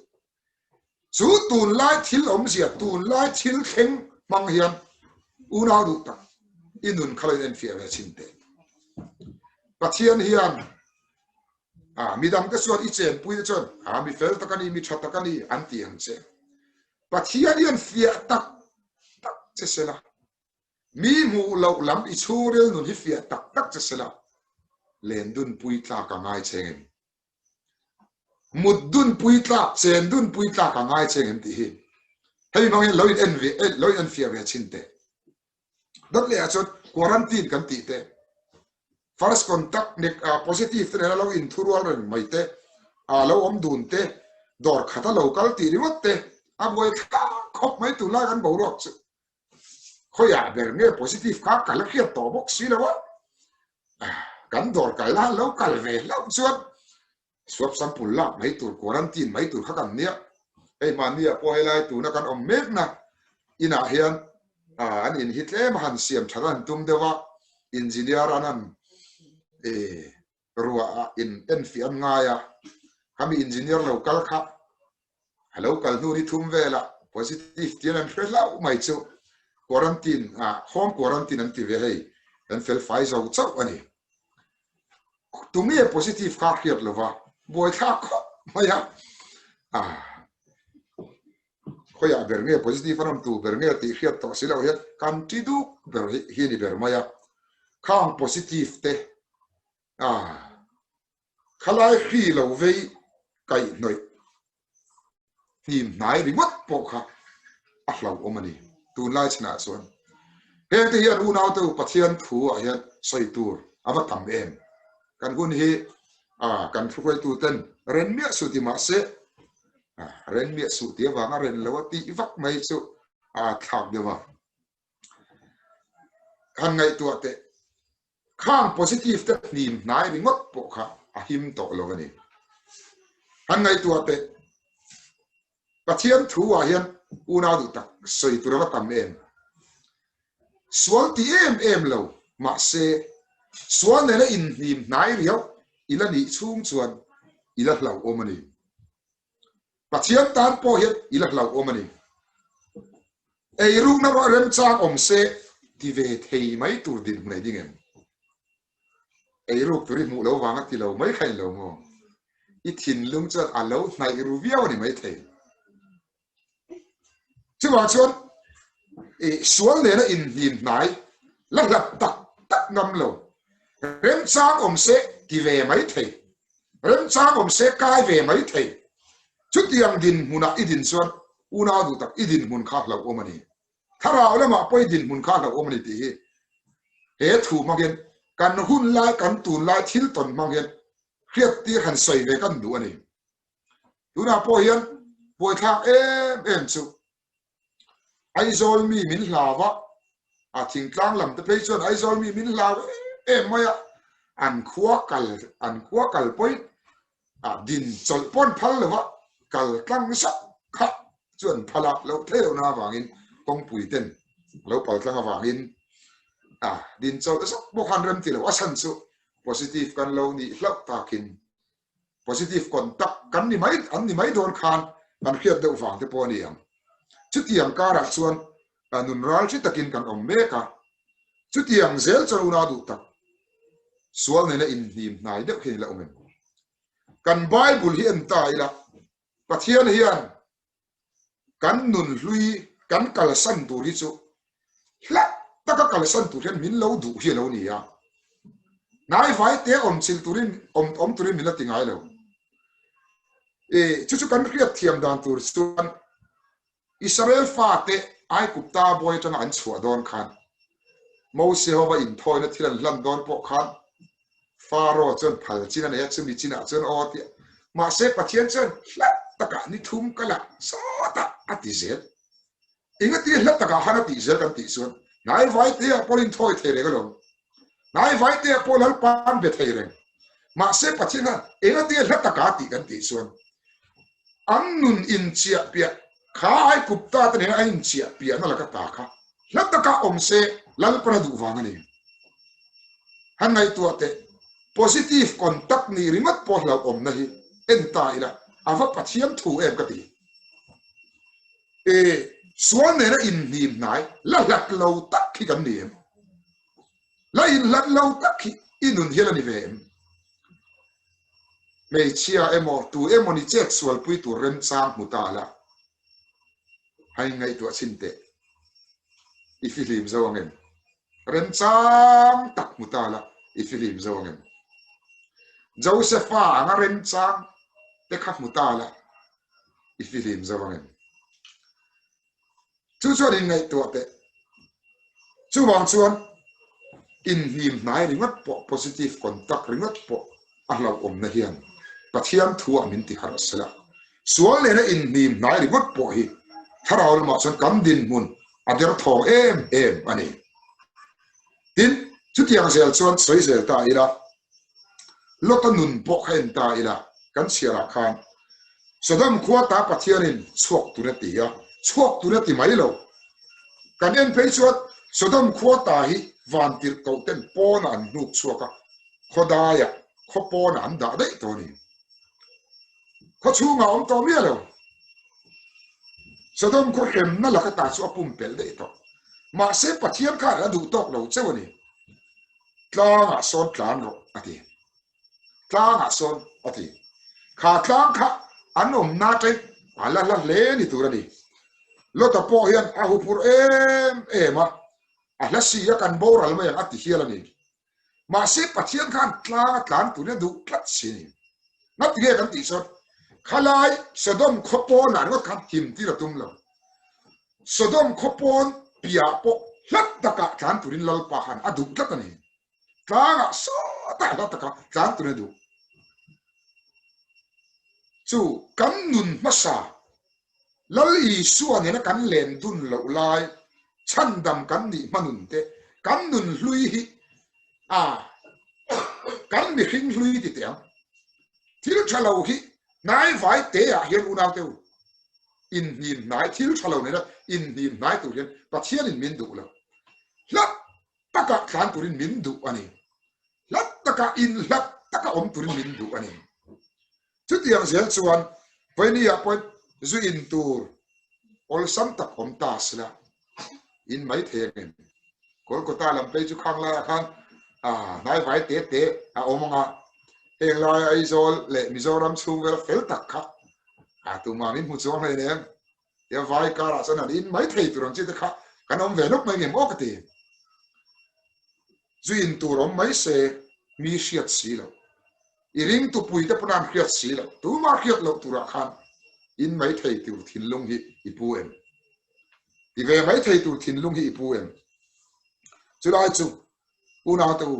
Chu tunlai thil awmzia, tunlai thil thleng hmang hian unau duh tak i nun kha lo in enfiah ve chhin teh. Pathian hian a midang te chuan i chenpui te chuan a mi fel tak a ni, mi tha tak a ni an ti ang che. Pathian hian fiah tak tak che sela. Mi hmuh loh lam i chhungril nun hi fiah tak tak che sela, len dunpui tlak a ngai che ngem? Mut dunpui tlak, chen dunpui tlak a ngai che ngem tih hi hemi hmang hian lo in en ve, lo in enfiah ve chhin teh. Dawt leh ah chuan quarantine kan tih te, first contact nek positive te nena lo inthurual reng mai te, lo awm dun te, dawr khat a lo kal tih ringawt te, a buai thlak khawp mai tunlai kan boruak chu. Khawiah ber nge positive kha ka la hriat tawh bawk si lo a, kan dawr kal la lo kal ve hlauh chuan swab sample lak mai tur quarantine mai tur kha kan nia. Hei mahnia pawh helai tuna kan awm mekna inah hian an in hi tlem a han siam that an tum deuh a, engineer an han ruah ah in enfiah an ngai a, khami engineer lo kal kha a lo kal hnu ni thum velah positive tian an hre hlauh mai chu quarantine ah home quarantine an ti ve hei an fel fai zo chauh a ni. Tunge positive kha hriat lova buaithlak khawp mai a, ah khawiah ber nge positive an awm tur ber nge tih hriat tawh si loh hian kan ti duk ber hi ni ber mai a, khang positive te ah Khalai hri lo vei kaihhnawih hnim hnai ringawt pawh kha a hlauhawm a ni. Tunlai chhanah chuan hengte hian unaute u Pathian thu ah hian sawi tur a va tam em. Kan hun hi kan thuhruaitu ten ren miah suh ti mah se, ren miah suh tih avanga ren lo a tih vak mai chu a thlak deuh a. Han ngaihtuah teh. Khang positive te hnim hnai ringawt pawh kha a him tawh lo a ni. Han ngaihtuah teh. Pathian thu ah hian unau duh tak sawi tur a va tam em. Sual ti em em lo, mahse sual nena inhnim hnai riau i la nih chhung chuan i la hlauhawm a ni. Pathian tan pawh hian i la hlauhawm a ni. Eirukna ruah remchang awm se ti ve thei mai tur dinhmun ei ding em? Eiruk tur i hmuh lo vanga ti lo mai kha in lo maw? I thinlung chuan a lo hnaih ru viau a ni mai thei. Chuvang chuan i sual nena inhnim hnai la hlat tak tak ngam lo. Remchang awm se ti ve mai thei. Remchang awm se kai ve mai thei. Chutiang dinhmunah i din chuan unau duh tak i dinhmun kha hlauhawm a ni. Thlarau lamah pawh i dinhmun kha hlauhawm a ni tih hi he thu hmang hian kan hun lai kan tunlai thil tawn hmang hian hriattir han sawi ve kan duh a ni. Tunah pawh hian buaithlak em em chu Aizawl mi min hlau a, a thingtlang lam te phei chuan Aizawl mi min hlau em em mai a, an khua kal an khua kal pawhin a din chawlh pawn phal lo va, kal tlang zauh kha chu an phal a, loh theih lohna avangin kawngpui ten lo pal tlang avangin a din chawlh zauh pawh khan rem ti lo, a chhan chu positive kan lo nih hlauh takin positive contact kan ni mai an ni mai dawn khan kan hriat deuh vang te pawh a ni ang. Chutiang karah chuan nun ral hri takin kan awm mek a, chutiang zel chuan unau duh tak sual nena inhnim hnai deuh hian ila awm em? Kan Bible hi en ta ila, Pathian hian kan nun hlui kan kalsan tur hi chu hla taka kalsan tur hian min lo duh hi a lo ni a. Hnaivai te awm chilh turin awm awm turin min la ti ngai lo. E chu chu kan hriat thiam dan tur chuan Israel fate Aigupta bawi atanga an chhuah dawn khan Mose hova inthawina thil an hlan dawn pawh khan Pharaoh chuan phal chin a nei a, chumi chinah chuan aw a ti a. Mahse Pathian chuan hla takah ni thum kal ah sawtah a ti zel. Engati hla takah khan a tih zel kan tih chuan hnai vaite ah pawh inthawi thei reng alawm. Hnai vaite ah pawh Lalpa an be thei reng. Mahse Pathian khan engati hla takah a tih kan tih chuan an nun inchiah piah kha Aigupta te nena a inchiah piahna laka ta kha hla takah awm se Lalpan a duh vang a ni. Han ngaihtuah teh, positive contact nih ringawt pawh hlauhawmna hi en ta ila a va Pathian thu em ka ti. E, sual nena inhnim hnai la hlat lo tak hi kan ni em? La inhlat lo tak hi i nun hial a ni ve em? Hmeichhia emaw tu emaw ni chet sualpui tur remchang hmu ta la, a inngaihtuah chhin teh. I fihlim zo ang em? Remchang tak hmu ta la, i fihlim zo ang em? Josepha anga remchang te kha hmu ta la, i fihlim zo ang em? Chu chuan inngaihtuah teh. Chuvang chuan inhnim hnai ringawt pawh, positive contact ringawt pawh a hlauhawmna hian Pathian thuah min ti harh sela. Sual nena inhnim hnai ringawt pawh hi thlarau lamah chuan kan dinhmun a derthawng em em a ni. Tin, chutiang zel chuan sawi zel ta ila, Lota nun pawh kha en ta ila, kan chhiarah khan Sodom khua ta Pathianin chhuak tur a ti a, chhuak tur a ti mai lo. Kan en phei chuan Sodom khua ta hi vantirh koh ten pawnah an hnuk chhuak a, khawdaiah khaw pawnah an dah daih tawh a ni. Khaw chhungah awm tawh miah lo. Sodom khaw hremna laka ta chu a pumpelh daih tawh. Mahse Pathian khan a duh tawk lo cheu a ni. Tlangah sawn tlan rawh a ti. Tlangah sawn a ti. Kha tlang kha an awmna ṭaih a la hla hle ni tur a ni. Lota pawh hian a huphurh em em a, a hla si a kan boral mai ang a ti hial a ni. Mahse Pathian khan tlang a tlan turin a duh tlat si a ni. Ngatinge kan tih chuan khalai Sodom khaw pawnah ringawt khan him tir a tum lo. Sodom khaw pawn piah pawh hlat takah tlan turin Lalpa khan a duh tlat a ni. Tlangah sawtah hlat takah tlan turin a duh. Chu kan nun hmasa Lal Isua nena kan len dun loh lai chhandam kan nih hmanun te, kan nun hlui hi a kan mihring hlui ti teh ang. Thil tha lo hi hnai vai te ah hian unau te u inhnim hnai thil tha lo nena inhnim hnai tur hian Pathianin min duh lo. Hlat takah tlan turin min duh a ni. Hlat takah inhlat taka awm turin min duh a ni. Chutiang zel chuan Vawinia pawhin zu in tur awlsam tak awm ta sila in mai thei ang em? Kolkata lam phei chu khang laiah khan hnai vai te te a awm ang a, heng laia Aizawl leh Mizoram chhung vela fel tak kha tumah min hmu chuang hlein em? Tia vai karah chuan an in mai thei tur ang chi te kha kan awm ve nawk mai ngem aw ka ti. Zu in tur awm mai se mi hriat si lo. I ringtupui te pawn an hriat si lo. Tumah hriat loh turah khan in mai thei tur thinlung hi i pu em? Ti ve mai thei tur thinlung hi i pu em? Chulai chu unaute u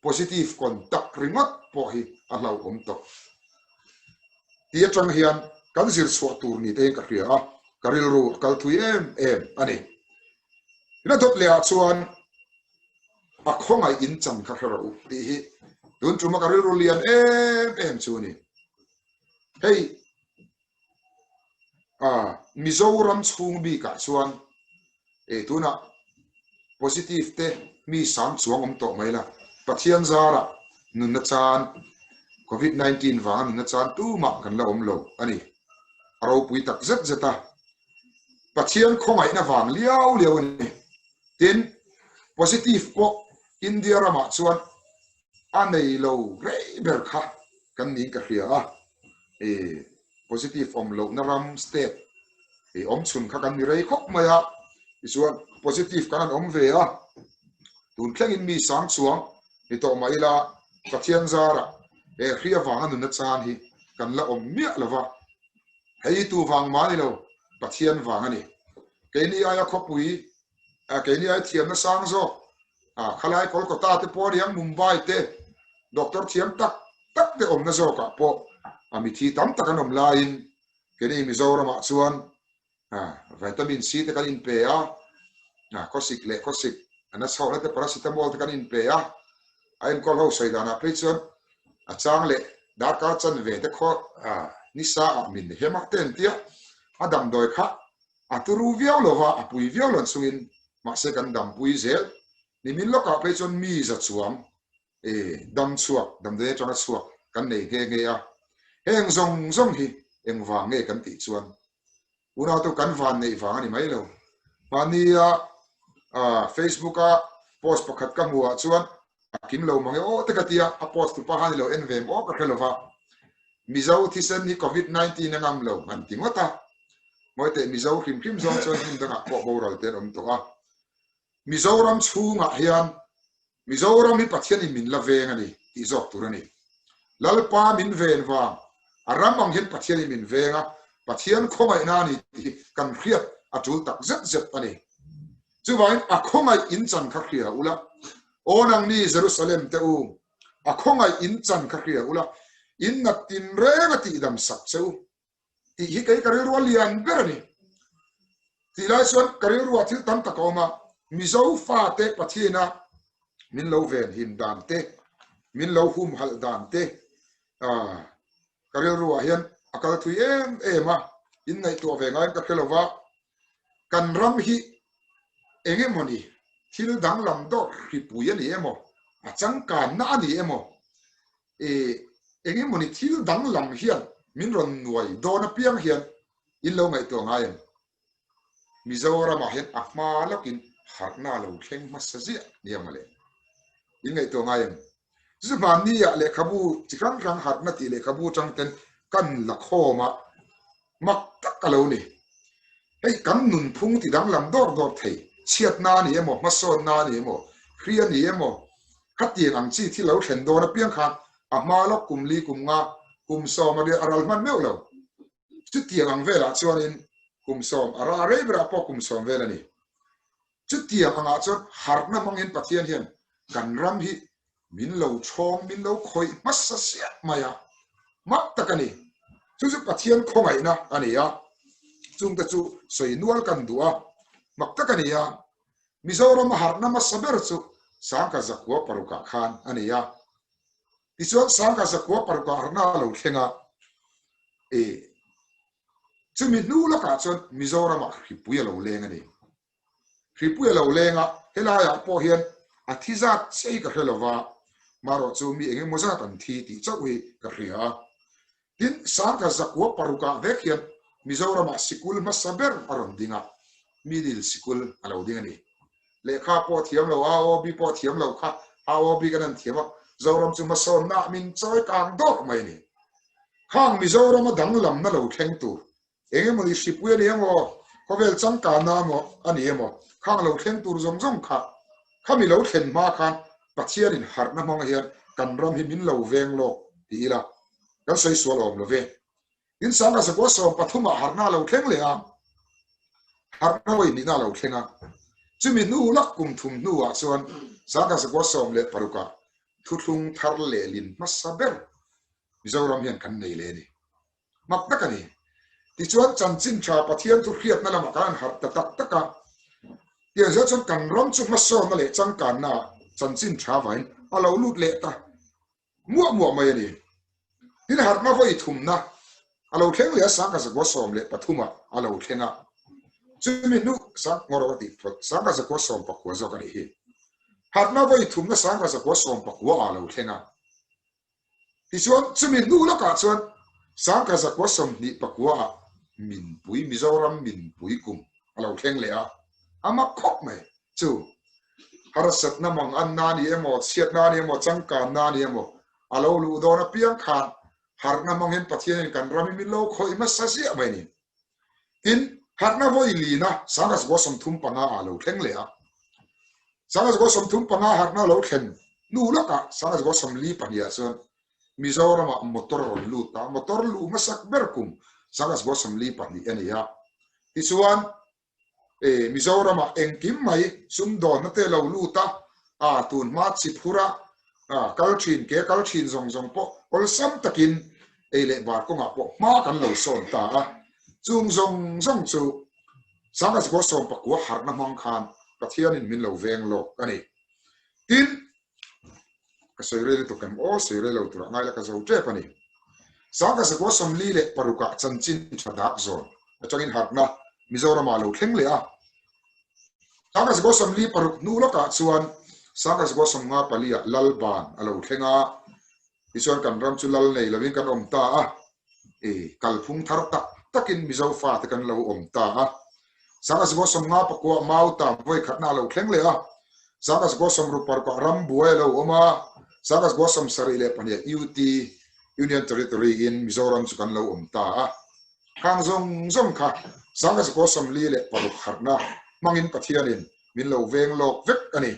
positive contact ringawt pawh hi a hlauhawm tawh. Ti atang hian kan zir chhuah tur ni te hian ka hria a, ka rilru a kal thui em em a ni. Ina dawt leh ah chuan a khawngaih in chan kha hre rawh u tih hi tun tuma ka rilru lian em em chu a ni. Hei a Mizoram chhung bikah chuan e tunah positive te mi sang chuang awm tawh mai la, Pathian zarah nunna chan Covid 19 vanga nunna chan tumah kan la awm lo a ni. A ropui tak zet zet a, Pathian khawngaihna vang liau liau a ni. Tin, positive pawh India ramah chuan a nei lo rei ber kha kan niin ka hria a. E, positive awm lohna ram state e awm chhun kha kan ni rei khawp mai a. Tichuan, positive kan han awm ve a. Tun thlengin mi sang chuang ni tawh mah ila Pathian zarah he hri avanga nunna chan hi kan la awm miah lo va. Hei tu vang mah ni lo, Pathian vang a ni. Keini aia khawpui, keini aia thiamna sang zawk, khalai Kolkata te pawh a niang, Mumbai te doctor thiam tak tak te awmna zawkah pawh a mithi tam tak an awm laiin keini Mizoramah chuan vitamin C te kan inpe a, khawsik leh khawsik a na chhohna te paracetamol te kan inpe a, a enkawl ho sawi danah phei chuan a chang leh darkar chanve te khaw nisa ah min hem a te an tia, a damdawi kha a turu viau lo va, a pui viau lo chungin mahse kan dampui zel. Nimin lawkah phei chuan mi za chuang e dam chhuak, damdawi atanga chhuak kan nei nghe nghe a. Heng zawng zawng hi engvang nge kan tih chuan Unautu kan van neih vang a ni mai lo. Mahnia Facebook-a post pakhat ka hmuh ah chuan a kim lo mang e aw te ka ti a, a post tupa khan i lo en ve em aw ka hre lo va. Mizo thisen hi Covid 19 a ngam lo han ti ngawt a. Ngawi teh Mizo hrim hrim zawng chuan hmun dangah pawh boral te an awm tawh a. Mizoram chhungah hian Mizoram hi Pathianin min la veng a ni tih zawk tur a ni. Lalpa min ven vang, a ram ang hian Pathianin min veng a, Pathian khawngaihna a ni tih hi kan hriat a tul tak zet zet a ni. Chuvangin a khawngaih in chan kha hria ula, Aw nangni Jerusalem te u, a khawngaih in chan kha hria ula, in nat tinreng a tihdam sak che u. Tih hi kei ka rilru a lian ber a ni. Tih lai chuan ka rilruah thil tam tak a awm a, Mizo fate Pathiana min lo venhim dan te, min lo humhalh dan te, ka rilruah hian a kal thui em em a, in ngaihtuah ve ngaiin ka hre lo va, kan ram hi eng emaw ni, thil danglam dawt hripui a ni emaw, a changkanna a ni emaw, E, eng emawni thil danglam hian min rawn nuai dawn apiang hian in lo ngaihtuah ngai em? Mizoramah hian a hma lawkin harhna a lo thleng hmasa ziah nia mawle. In ngaihtuah ngai em? Chu hmanni-ah lehkhabu chi hrang hrang harhna tih lehkhabu atang ten kan la khawm a, mak tak a lo ni. Hei kan nunphung ti danglam dawr dawr thei, chhiatna a ni emaw, hmasawnna a ni emaw, hri a ni emaw, khatiang ang chi thil lo thlen dawn apiang khan a hma lawk kum li kum nga, kum sawm a ral hman meuh lo. Chutiang ang velah chuanin kum sawm a ra rei berah pawh kum sawm vel a ni. Chutiang angah chuan harhna hmangin Pathian hian kan ram hi min lo chhawng, min lo khawih hmasa siah mai a, mak tak a ni. Chu chu Pathian khawngaihna a ni a, chungte chu sawi nual kan duh a, mak tak a ni a. Mizoram a harhna hmasa ber chu Sangka Zakua parukah khan a ni a. Tichuan Sangka Zakua parukah harhna a lo thleng a, e, chumi hnu lawkah chuan Mizoramah hripui a lo leng a ni. Hripui a lo leng a, helaiah pawh hian a thi zat chiah hi ka hre lo va, marawh chu mi eng emaw zat an thi tih chauh hi ka hria a. Tin, Sangha zakua parukah vek hian Mizoramah sikul hmasa ber a rawn ding a, middle sikul a lo ding a ni. Lehkha pawh thiam lo, AOB pawh thiam lo kha AOB kan han thiam a, Zoram chu hmasawnnaah min chawi kang dawrh mai a ni. Khang Mizorama danglamna lo thleng tur Eng emaw ni hripui a ni emaw, khawvel changkanna emaw a ni emaw, khang lo thleng tur zawng zawng kha, khami lo thlen hma khan Pathianin harhna hmang hian kan ram hi min lo veng lawk ti ila, kan sawi sual awm lo ve. Tin, Sangha Zakua sawm pathumah harhna a lo thleng leh a, harhna vawi nihna a lo thleng a. Chumi hnu lak kum thum hnuah chuan Sangha Zakua 16 ah thuthlung thar lehlin hmasa ber Mizoram hian kan nei leh a ni. Mak tak a ni. Tichuan chanchin tha Pathian chu hriatna lamah kan han harh ta tak tak a. Tiang zel chuan kan ram chu hmasawnna leh changkanna chanchin tha vain a lo lut leh ta muah muah mai a ni. Tin harhna vawi thumna a lo thleng leh a Sangha Zakua 13 ah a lo thleng a. Chumi hnu Sang Ngawrawk a tih phawt Sangha Zakua 19 zawk a nih hi. Harhna vawi thumna Sangha Zakua 19 ah a lo thleng a. Tichuan, chumi hnu lawkah chuan Sangkha zakua 29 ah Minpui, Mizoram Minpui kum a lo thleng leh a, a mak khawp mai. Chu harsatna mang anna a ni emaw, chhiatna a ni emaw, changkanna a ni emaw, a lo luh dawn apiang khan harhna hmang hian Pathianin kan ram hi min lo khawih hmasa ziah mai a ni. Tin, harhna vawi lina Sangha zakua 35 ah a lo thleng leh a. Sangha zakua 35 harhna lo thlen hnu lawkah Sangha zakua 42 ah chuan Mizoramah motor a rawn lut a, motor luh hmasak ber kum Sangha zakua 42 a ni a. Tichuan. E Mizoramah engkim mai sumdawnna te lo lut a, a tun hma chi phur a, a kal thin ke kal thin zawng zawng pawh awlsam takin ei leh bar kawngah pawh hma kan lo sawn ta a. Chung zawng zawng chu Sangha 19 harhna hmang khan Pathianin min lo veng lawk a ni. Tin, ka sawi rei lutuk em aw, sawi rei lo turah ngai la ka zo tep a ni. 1946 ah chanchin tha dak zawn atangin harhna Mizoramah lo thleng leh a. 1946 hnu lawkah chuan 1954 ah Lalban a lo thleng a, tichuan kan ram chu lal nei lovin kan awm ta a. E, kalphung thar tak takin Mizo fate kan lo awm ta a. 1959 Mautam vawi khatna a lo thleng leh a. 1964 ram buai a lo awm a. 1972 UT, Union Territory, in Mizoram chu kan lo awm ta a. Khang zawng zawng kha 1946 harhna hmangin Pathianin min lo veng lawk vek a ni.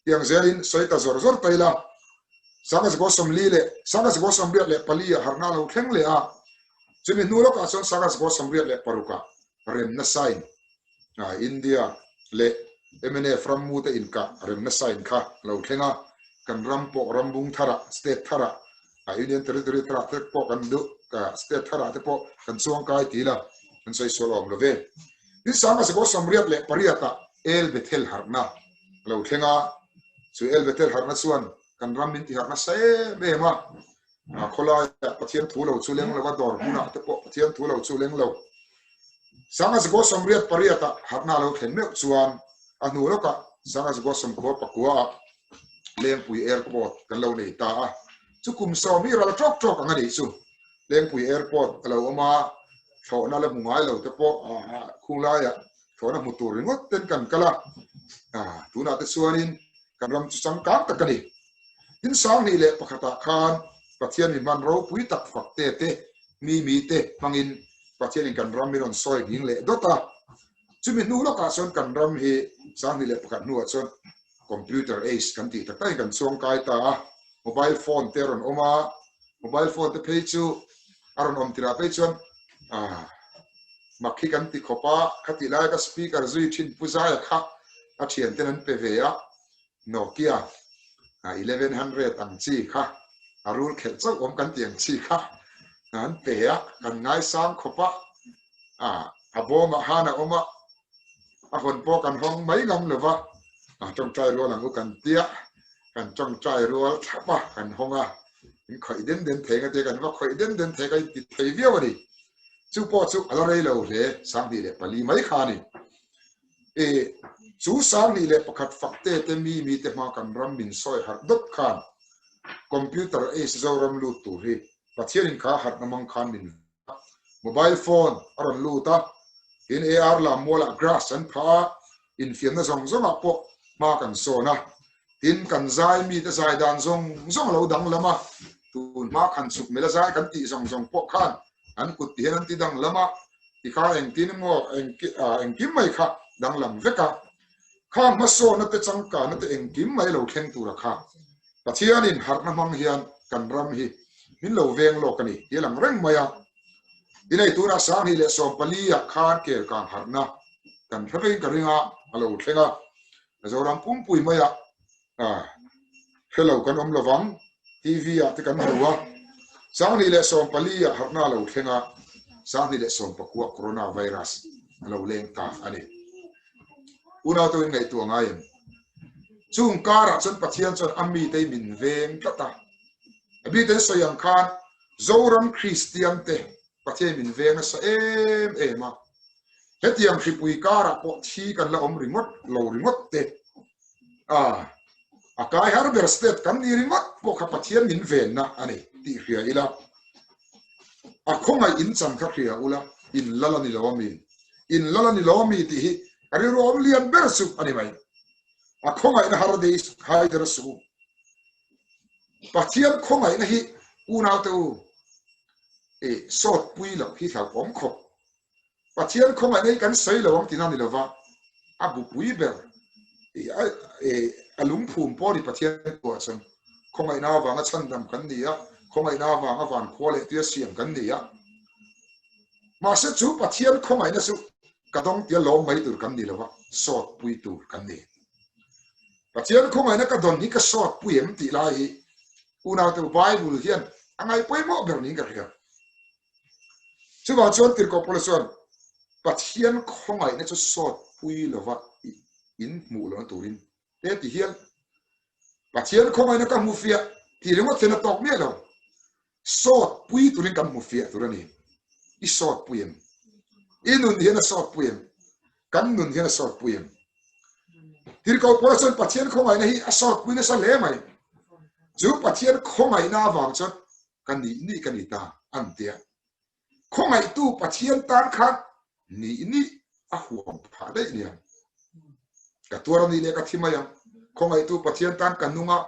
Tiang zelin sawi ta zawr zawr ta ila, 1940 leh 1984 ah harhna a lo thleng leh a, chumi hnu lawkah chuan 1986 ah remna sign India leh mnf rammute inkah remna sign kha a lo thleng a, kan ram pawh rambung tharah, state tharah, Union Territory tharah te pawh kan duh, state tharah te pawh kan chuangkai ti ila kan sawi sual awm lo ve. Tin 1988 ah El Bethel harhna a lo thleng a, chu El Bethel harhna chuan kan ram min tiharh nasa em em a, khawlaiah Pathian thu lo chu leng lo a, dawr hmunah te pawh Pathian thu lo chu leng lo. 1988 ah harhna a lo thlen meuh chuan a hnu lawkah 1999 ah Lengpui Airport kan lo nei ta a, chu kum sawm hi ral tawk tawk ang a nih chu. Lengpui Airport a lo awm a, thlawhna la hmu ngai lo te pawh khung laiah thlawhna hmu tur ringawt ten kan kal a, tunah te chuanin kan ram chu changkang tak a ni. Tin 2001 ah khan Pathian mi hman ropui tak fak te te, mi mi te hmangin Pathianin kan ram min rawn sawi ding leh dawt a. Chumi hnu lawkah chuan kan ram hi 2001 hnuah chuan computer age kan tih tak takin kan chuangkai ta a, mobile phone te a rawn awm a, mobile phone te phei chu a rawn awm tirah phei chuan mak hi kan ti khawp a, khatih laia ka speaker zui thin Pu Zaia kha a thian ten an pe ve a, Nokia 1100 ang chi kha a rul khelh chauh awm kan tih ang chi kha an pe a, kan ngaisang khawp a, a bawmah han a awm a, a hawn pawh kan hawng mai ngam lo va, a tawngtai rual ang u kan tia, kan tawngtai rual thlap a, kan hawng a, in khawih den den thei nga tia kan va khawih den den thei ka inti thei viau a ni. Chu pawh chu a la rei lo hle, 2004 mai kha a ni. E, chu 2001 fak te te mi mi te hma kan ram min sawi harh dawt khan computer age Zoram lut tur hi Pathianin kha harhna mang khan min Mobile phone a rawn lut a, tin AR lam mualah grass an phah a, infiamna zawng zawngah pawh hma kan sawn a, tin kan zai mite zai dan zawng zawng a lo danglam a, tun hma khan chhuk mela zai kan tih zawng zawng pawh khan an kut ti hian an ti danglam a, tikha engtin emaw engkim mai kha danglam vek a, kha hmasawnna te changkanna te engkim mai lo thleng tura kha Pathianin harhna hmang hian kan ram hi min lo veng lawk a ni tih a lang reng mai a. Inei tunah 2014 ah khan kel kang harhna kan hre veiin ka ring a, a lo thleng a. Mizoram pumpui maiah hre lo kan awm lovang, TV ah te kan hmu a. 2014 ah harhna a lo thleng a, 2019 Corona virus a lo leng ta a ni. Unau te in ngaihtuah ngai em? Chung karah chuan Pathian chuan a mite min veng tlat a. A biten sawi ang khan Zoram Kristian te Pathian min veng nasa em em a. Hetiang hripui karah pawh thi kan la awm ringawt lo ringawt te. A a kai har ber state kan ni ringawt pawh kha Pathian min venna a ni tih hria ila. A khawngaih in chan kha hria ula in lal a ni lo ami. In lal a ni lo ami tih hi a rilru awm lian ber chu a ni mai. A khawngaihna har dei hai der suh u. Pathian khawngaihna hi unaute u e sawt pui loh hi hlauhawm khawp. Pathian khawngaihna hi kan sawi lo ang tina ni lova, a bupui ber e a lungphum pawh ni Pathian thuah chuan khawngaihna avanga chhandam kan ni a, khawngaihna avanga van khua leh tuia siam kan ni a. Mahse chu Pathian khawngaihna chu. Ka dawng tia lawm mai tur kan ni lo a, sawt pui tur kan ni. Pathian khawngaihna ka dawn hi ka sawt pui em tih lai hi unaute Bible hian a ngaih pawimawh ber niin ka hria. Chuvang chuan Tirhkoh Paula chuan Pathian khawngaihna chu sawt pui lova in hmuh lohna turin te ti hial. Pathian khawngaihna ka hmu fiah tih ringawt hian a tawk miah lo. Sawt pui turin kan hmu fiah tur a ni. I sawt pui em? I nun hian a sawt pui em? Kan nun hian a sawt pui em? Tirhkoh Paula chuan Pathian khawngaihna hi a sawt pui nasa hle mai. Chu Pathian khawngaihna avang chuan ka nih nih ka ni ta an ti a. Khawngaihtu Pathian tan khan nih nih a huam phah daih nia. Ka tuar a nih leh ka thi mai ang. Khawngaihtu Pathian tan ka nung a,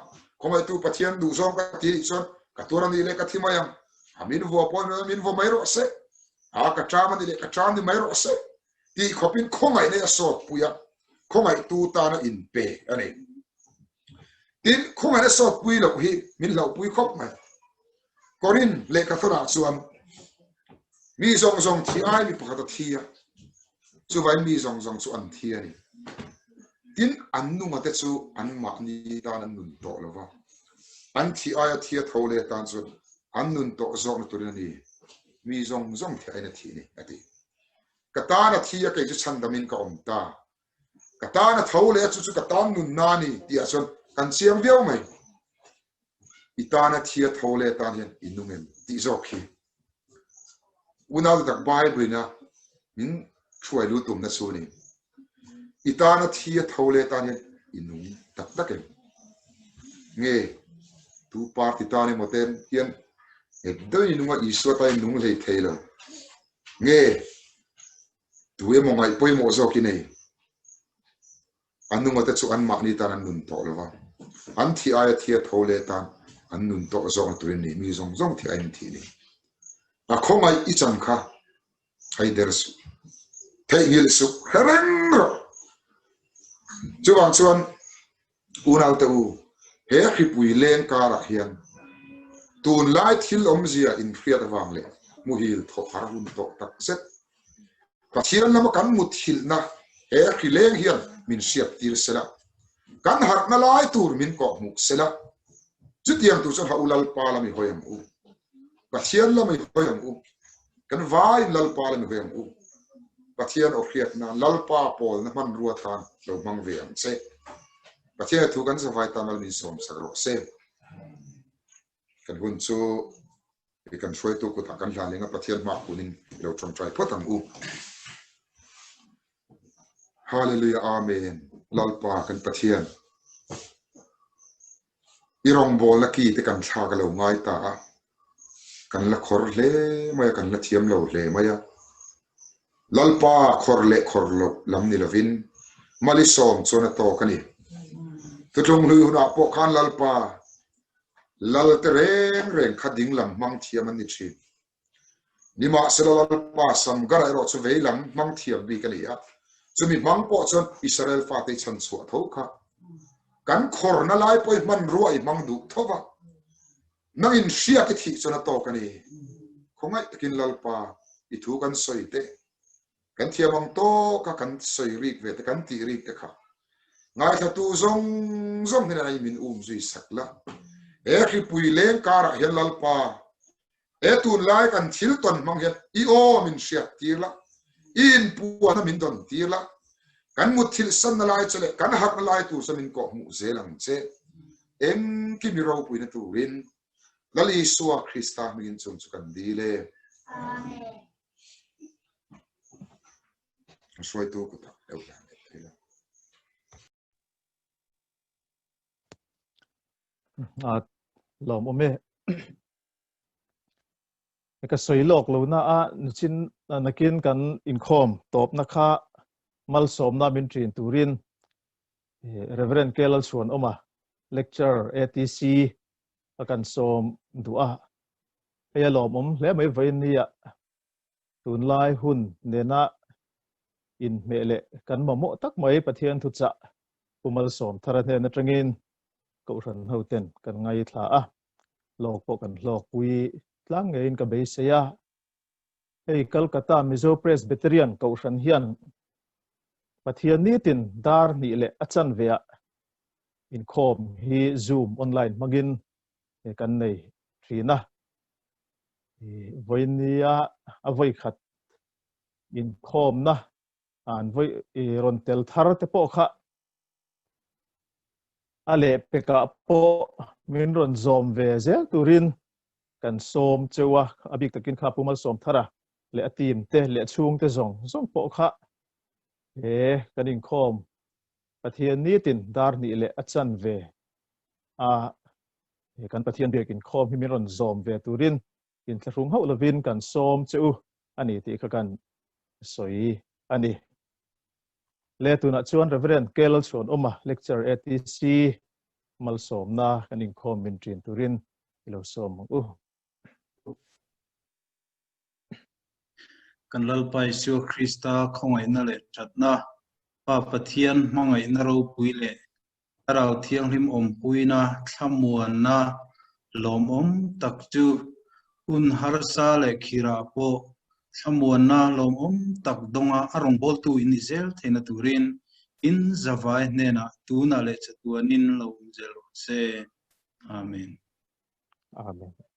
khawngaihtu Pathian duhzawng ka ti nih chuan ka tuar a nih leh ka thi mai ang. A min vua pawh min vua mai rawh se. A ka ṭam a nih leh ka ṭam ni mai rawh se. Tih khawpin khawngaihna hi a sawt pui a, khawngaihtu tana inpe a ni. Tin, khawngaihna sawt pui loh hi min hlauhpui khawp mai. Korin lehkha thawnah chuan mi zawng zawng thi ai mi pakhat a thi a, chuvain mi zawng zawng chu an thi a ni. Tin, an nunga te chu anmahni tan an nun tawh lo va, an thi aia thi a tho leh tan chuan an nun tawh zawkna turin a ni, mi zawng zawng thi aiin a thi ni, a ti. Ka tan a thi a, kei chu chhandamin ka awm ta. Ka tan a tho leh a, chu chu ka tan nunna a ni tihah chuan kan chiang viau mai. I tan a thi a tho leh tan hian i nung em tih zawk hi unau tak Bible in a min hruai lu tumna chu a ni. I tan a thi a tho leh tan hian i nung tak tak em? Nge tu party tan emaw ten hian nghet deuhin i nung a, Isua tan i nung hlei thei lo. Nge Tu emaw ngaih pawimawh zawk i nei? A nungate chu anmahni tan an nun tawh lo va, an thih aia thia tho leh tan an nun tawh zawkna turin ni, mi zawng zawng thih aiin an thih ni. A khawngaih i chan kha hai der suh, theihnghilh suh, hre reng rawh. Chuvang chuan Unaute u, he hripui leng karah hian tunlai thil awmzia inhriat avang leh muhil thawh har hun tawh tak zet. Pathian lama kan muthilhna he hri leng hian min hriat tir sela, kan harhna lai tur min kawhhmuh sela, chutiang tur chuan ha u Lalpa lam i hawi ang u. Pathian lam i hawi ang u. Kan vaiin Lalpa lam i hawi ang u. Pathian aw hriat nan Lalpa pawlna hmanrua tan lo hmang ve ang che. Pathian a thu kan zavai tan mal min sawm sak rawh se. Kan hun chu i kan hruaitu kutah kan hlan ling a Pathian hma kunin i lo tawngtai phawt ang u. Hallelujah Amen Lalpa kan Pathian. I rawngbawlna ki te kan thlak a lo ngai ta a, kan la khawr hle mai a, kan la thiam lo hle mai a. Lalpa khawr leh khawr loh lam ni lovin Malisawm chuan a tawk a ni. Thutlung hlui hunah pawh khan Lalpa lal te reng reng kha ding lam hmang thiam an ni thin. Nimahsela Lalpa Samgar erawh chu vei lam hmang thiam bik a ni a, chumi hmang pawh chuan Israel fate i chhan chhuah tho kha. Kan khawrna lai pawh i hmanrua i hmang duh tho va, nangin hriak i thih chuan a tawk a ni. Khawngaih takin Lalpa, i thu kan sawi teh. Kan thiam ang tawk a kan sawi rik ve te, kan tih rik te kha ngaithlatu zawng zawng hian a min um zui sak la. He hripui leng karah hian Lalpa, he tunlai kan thil tawn hmang hian i aw min hriat tir la, i inpuanna min dawn tir la, kan mutthilh sanna lai che leh kan harhna lai tur chu min kawhhmuh zel ang che. Engkim i ropuina turin Lal Isua Krista hmingin chung chu kan dil e. Amen. Hruaitu kutah lo hlan leh thei lo. A lawm awm e. Ka sawi lawk lo na a nichin nakin kan inkhawm tawpna kha malsawmna min ṭin turin Reverend K Lalchhuan awma lecture ATC a kan sawm duh a. Hei a lawmawm hle mai vawiin nia tunlai hun nena inhmeh leh kan mamawh tak mai Pathian thuchah Pu Malsawmthara hnen atangin Kohhran hoten kan ngaithla a, hlawk pawh kan hlawkpui tlang ngeiin ka beisei a. Hei Calcutta Mizo Presbyterian Kohhran hian. Pathian nitin dar hnih leh a chanve ah inkhawm hi Zoom online hmangin kan nei thin a. Vawinia a vawikhat inkhawmna an vawi rawn tel thar te pawh kha a lehpekah pawh min rawn zawm ve zel turin kan sawm cheu a, a bik takin kha Pu Malsawmthara leh a team te leh chhungte zawng zawng pawh kha he kan inkhawm Pathian nitin dar hnih leh a chan ve a kan Pathian biak inkhawm hi min rawn zawm ve turin inthlahrung hauh lovin kan sawm che u a ni tih kha kan sawi a ni. Le tunah chuan Reverend K Lalchhuanawma lecture ATC malsawmna kan inkhawm min ṭin turin i lo sawm ang u. Kan Lalpa Isua Krista khawngaihna leh ṭhatna, Pa Pathian hmangaihna ropui leh Thlarau Thianghlim awmpuina thlamuanna lawmawm tak chu hun harsa leh khirah pawh thlamuanna lawmawm tak dawnga a rawngbawltu in ni zel theihna turin in zavai hnenah tunah leh chatuanin lo awm zel rawh se. Amen. Amen.